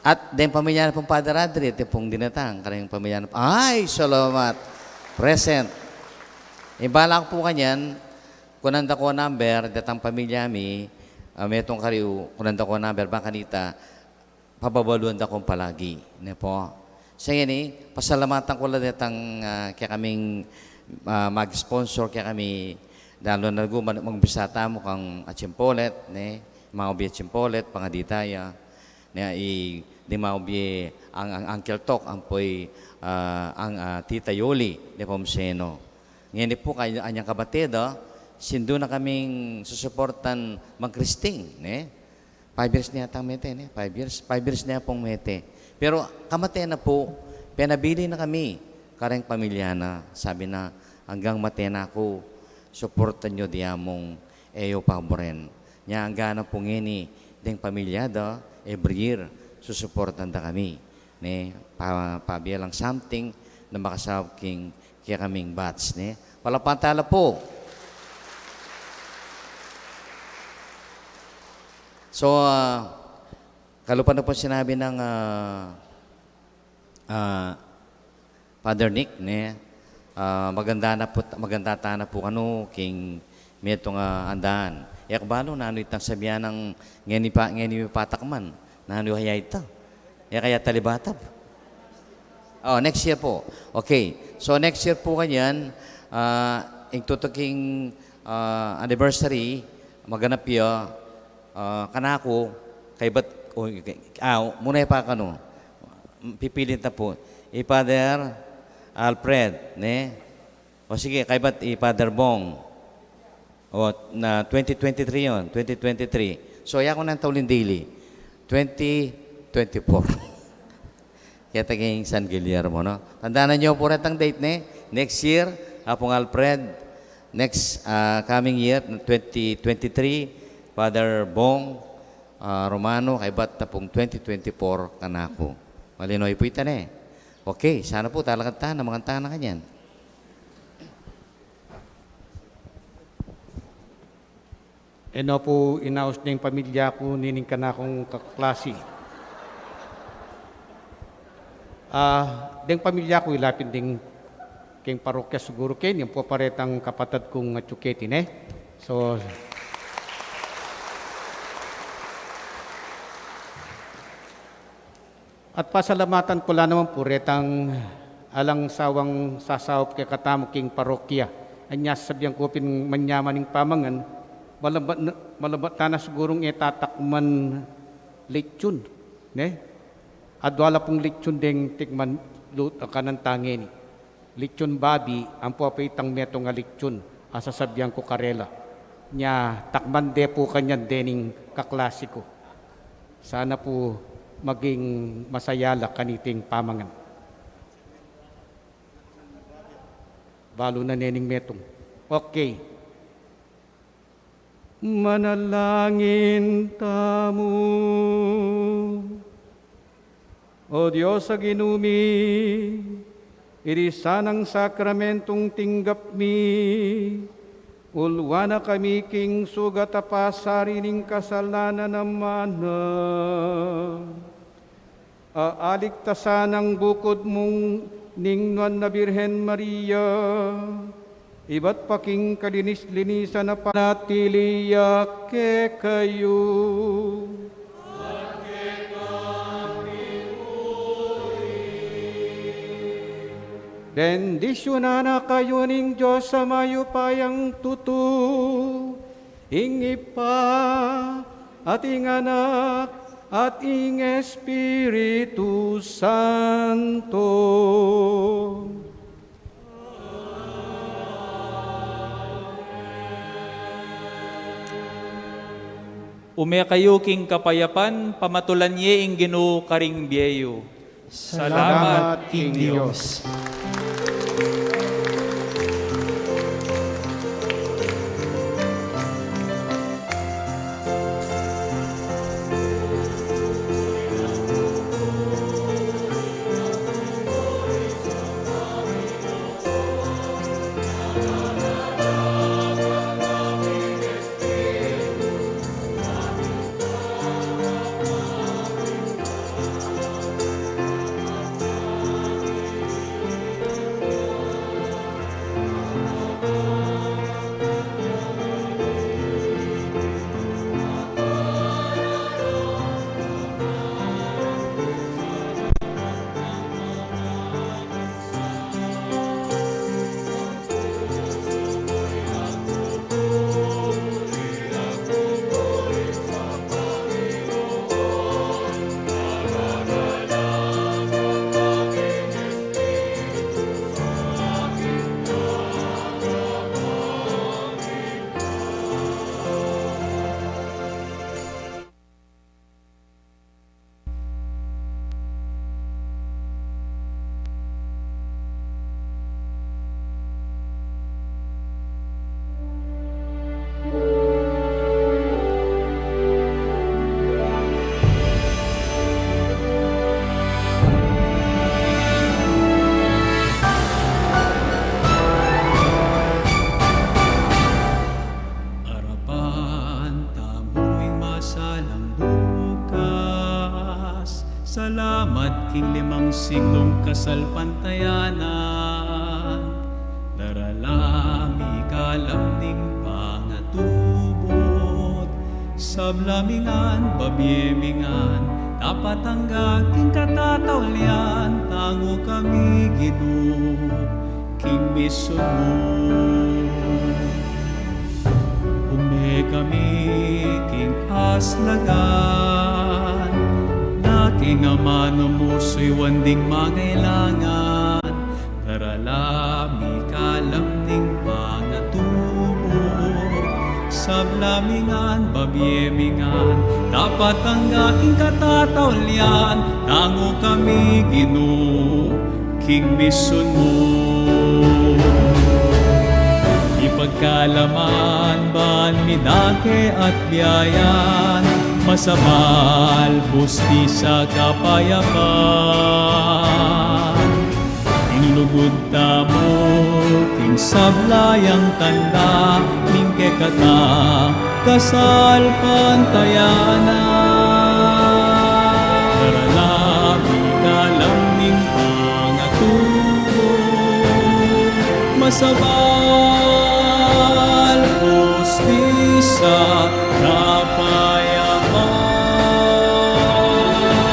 At deng pamilya na pung Father Adri, ita pung dinatang, kareng pamilya na, ay, salamat. Present. Imbala ku pu kanyan, kunan da ku number, datang pamilya mi, ah, metung kariu, kunan da ku number, bang kanita, pababaluan da kung palagi, ne pu. Sa ngeni, pasalamatan ku la detang, ah, kekaming, ah, mag-sponsor kekami, lalu na gu mag-, magumpisa tamu kang Achimpolet, ne, maubi Achimpolet, pangaditaya, ne, i, ding maubi ang, ang Uncle Tok, ampo i, ah, ang, ah, Tita Yoli, Nepomuceno. Ngeni pu, kay anyang kabatid, sindu na kaming susuportan mag-Kristing, ne? Five years na yatang mete, ne? Five years? Five years na ya pung mete. Pero kamate na pu, penabilin na kami kareng pamilya na. Sabi na, "Anggang mate na ku, suportan yu di among e yu paburen." Nya angga na pu ngeni, deng pamilya da, every year, susuportan da kami. Ne, pa, pabie lang something na makasaup king kekaming batch, ne. Palakpakan ta la pu. So, ah, kalupa na pu sinabi nang, ah, ah, Father Nick, ne, ah, maganda na pu, maganda ta na pu kanu king metung a andaan. E ku balu nanu itang sabian nang ngeni pa, ngeni patakman. Nanu kaya ita? E kaya talibatab? O, next year pu. Okay. So, next year pu kanyan, ah, ing tutuking, ah, anniversary, maganap ya, ah, kanaku, kaybat, o, okay. Ah, muna ya pa kanu. Pipili ta pu. I Father Alfred, ne? O sige, kaybat i Father Bong. O, na twenty twenty-three yun, twenty twenty-three. So, ya ku nang tauling dili. Twenty twenty-four. Keta king San Guillermo, no? Tandanan yu pu retang date, ne? Next year, Apung Alfred. Next, ah, coming year, twenty twenty-three, Father Bong, ah, Romano, kaybat ta pung twenty twenty-four kanaku. Malinaw pu ita, ne? Okay, sana pu talaga ta na manganta na kanyan. E no pu inaus deng pamilya ku nining kanakung kaklasi. Ah, deng pamilya ku ila pin deng keng parokya siguru keni, ampo pa retang kapatad kung atyu keti, ne? So, at pasalamatan ku la naman pu retang alang sawang sasaup kekatamu king parokya. Anya sasabian ku pin manyaman ing pamangan, malabat na, malabat na sigurung e tatakman lechon, ne? Adwa la pung lechon deng tikman lut-, kanan ta ngeni. Lechon babi, ampo pa itang metung a lechon a sasabian ku karela. Nya, takman de pu kanyan dening kaklasi ku. Sana pu maging masaya la kaniting pamangan. Balu na nening metung. Okay. Manalangin tamu. O Dios a Ginu mi, iti sanang sakramentung tinggap mi, ulwan na kami king sugat a pasari ning kasalanan a mana. Aaligtasan ing bukud mung ning Nuan a Birhen Maria, ibat pa king kalinis-linisan a panatili ya kekayu. Bendisyunan na kayu ning Dios a mayupayang tutu, ing Ibpa, at ing Anak, at ing Espiritu Santo. Ume kayu king kapayapan, pamatulan ye ing Ginu karing bie yu. Salamat king Dios. Arapan tamu ing masalang bukas. Salamat king limang siglung kasalpantayanan. Darala mi kalam ning pangatubud. Sabla mi ngan, babie mi ngan, dapat angga king katataulian, tangu kami Ginu king misun mu. Ume kami king aslagan, na king amanu mu suyuan ding mangailangan. Darala mi kalam ning pangatubud, sabla mi ngan, babie mi ngan, dapat angga king katataulian, tangu kami Ginu king misun mu. Ipagkalaman ban mi dake at biayan, masabal, hustisya, kapayapan. Ing lugud tamu king Sabla yang tanda ning kekatang kasalpantayanan. Darala mi kalam ning pangatubud, masabal, hustisya, kapayapan.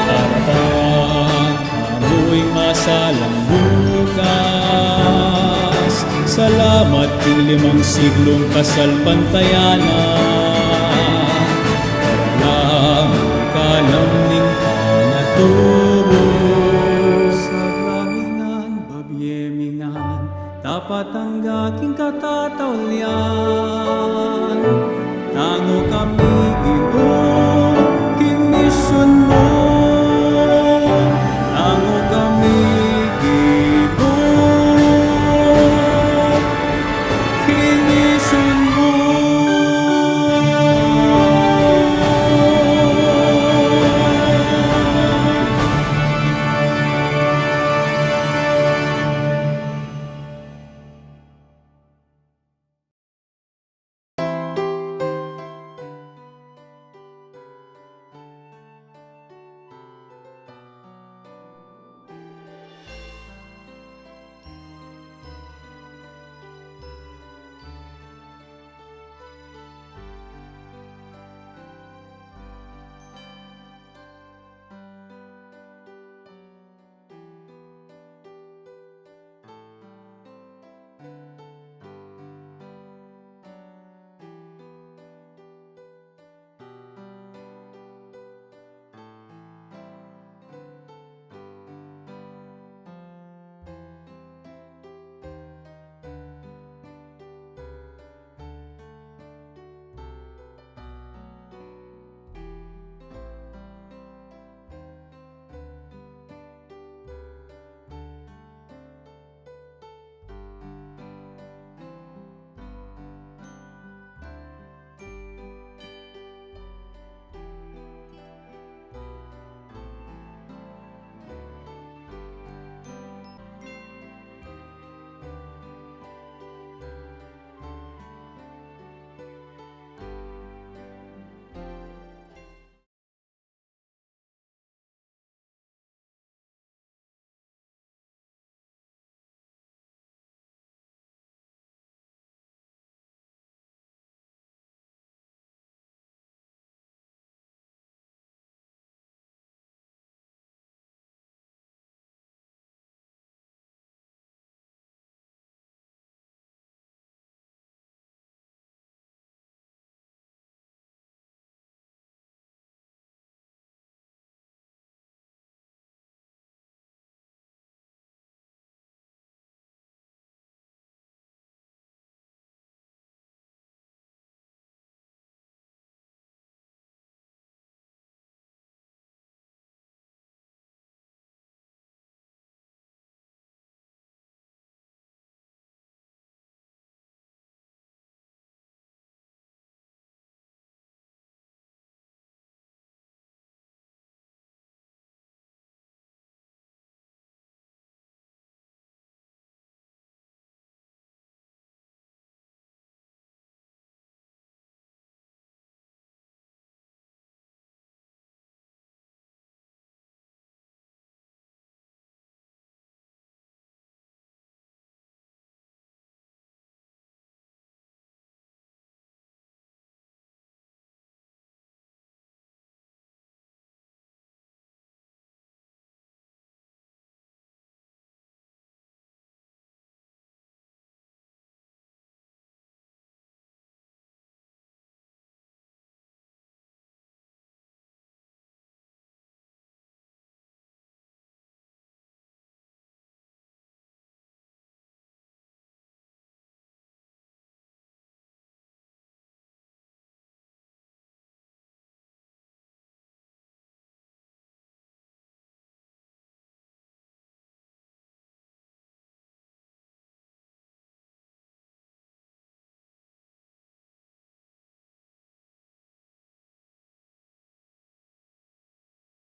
Harapan tamu ing masalang bukas. Salamat king limang siglung kasalpantayanan. Darala mi kalam ning pangatubud. Sabla mi ngan, babie mi ngan, dapat angga king katataulian. Tangu kami, Ginu,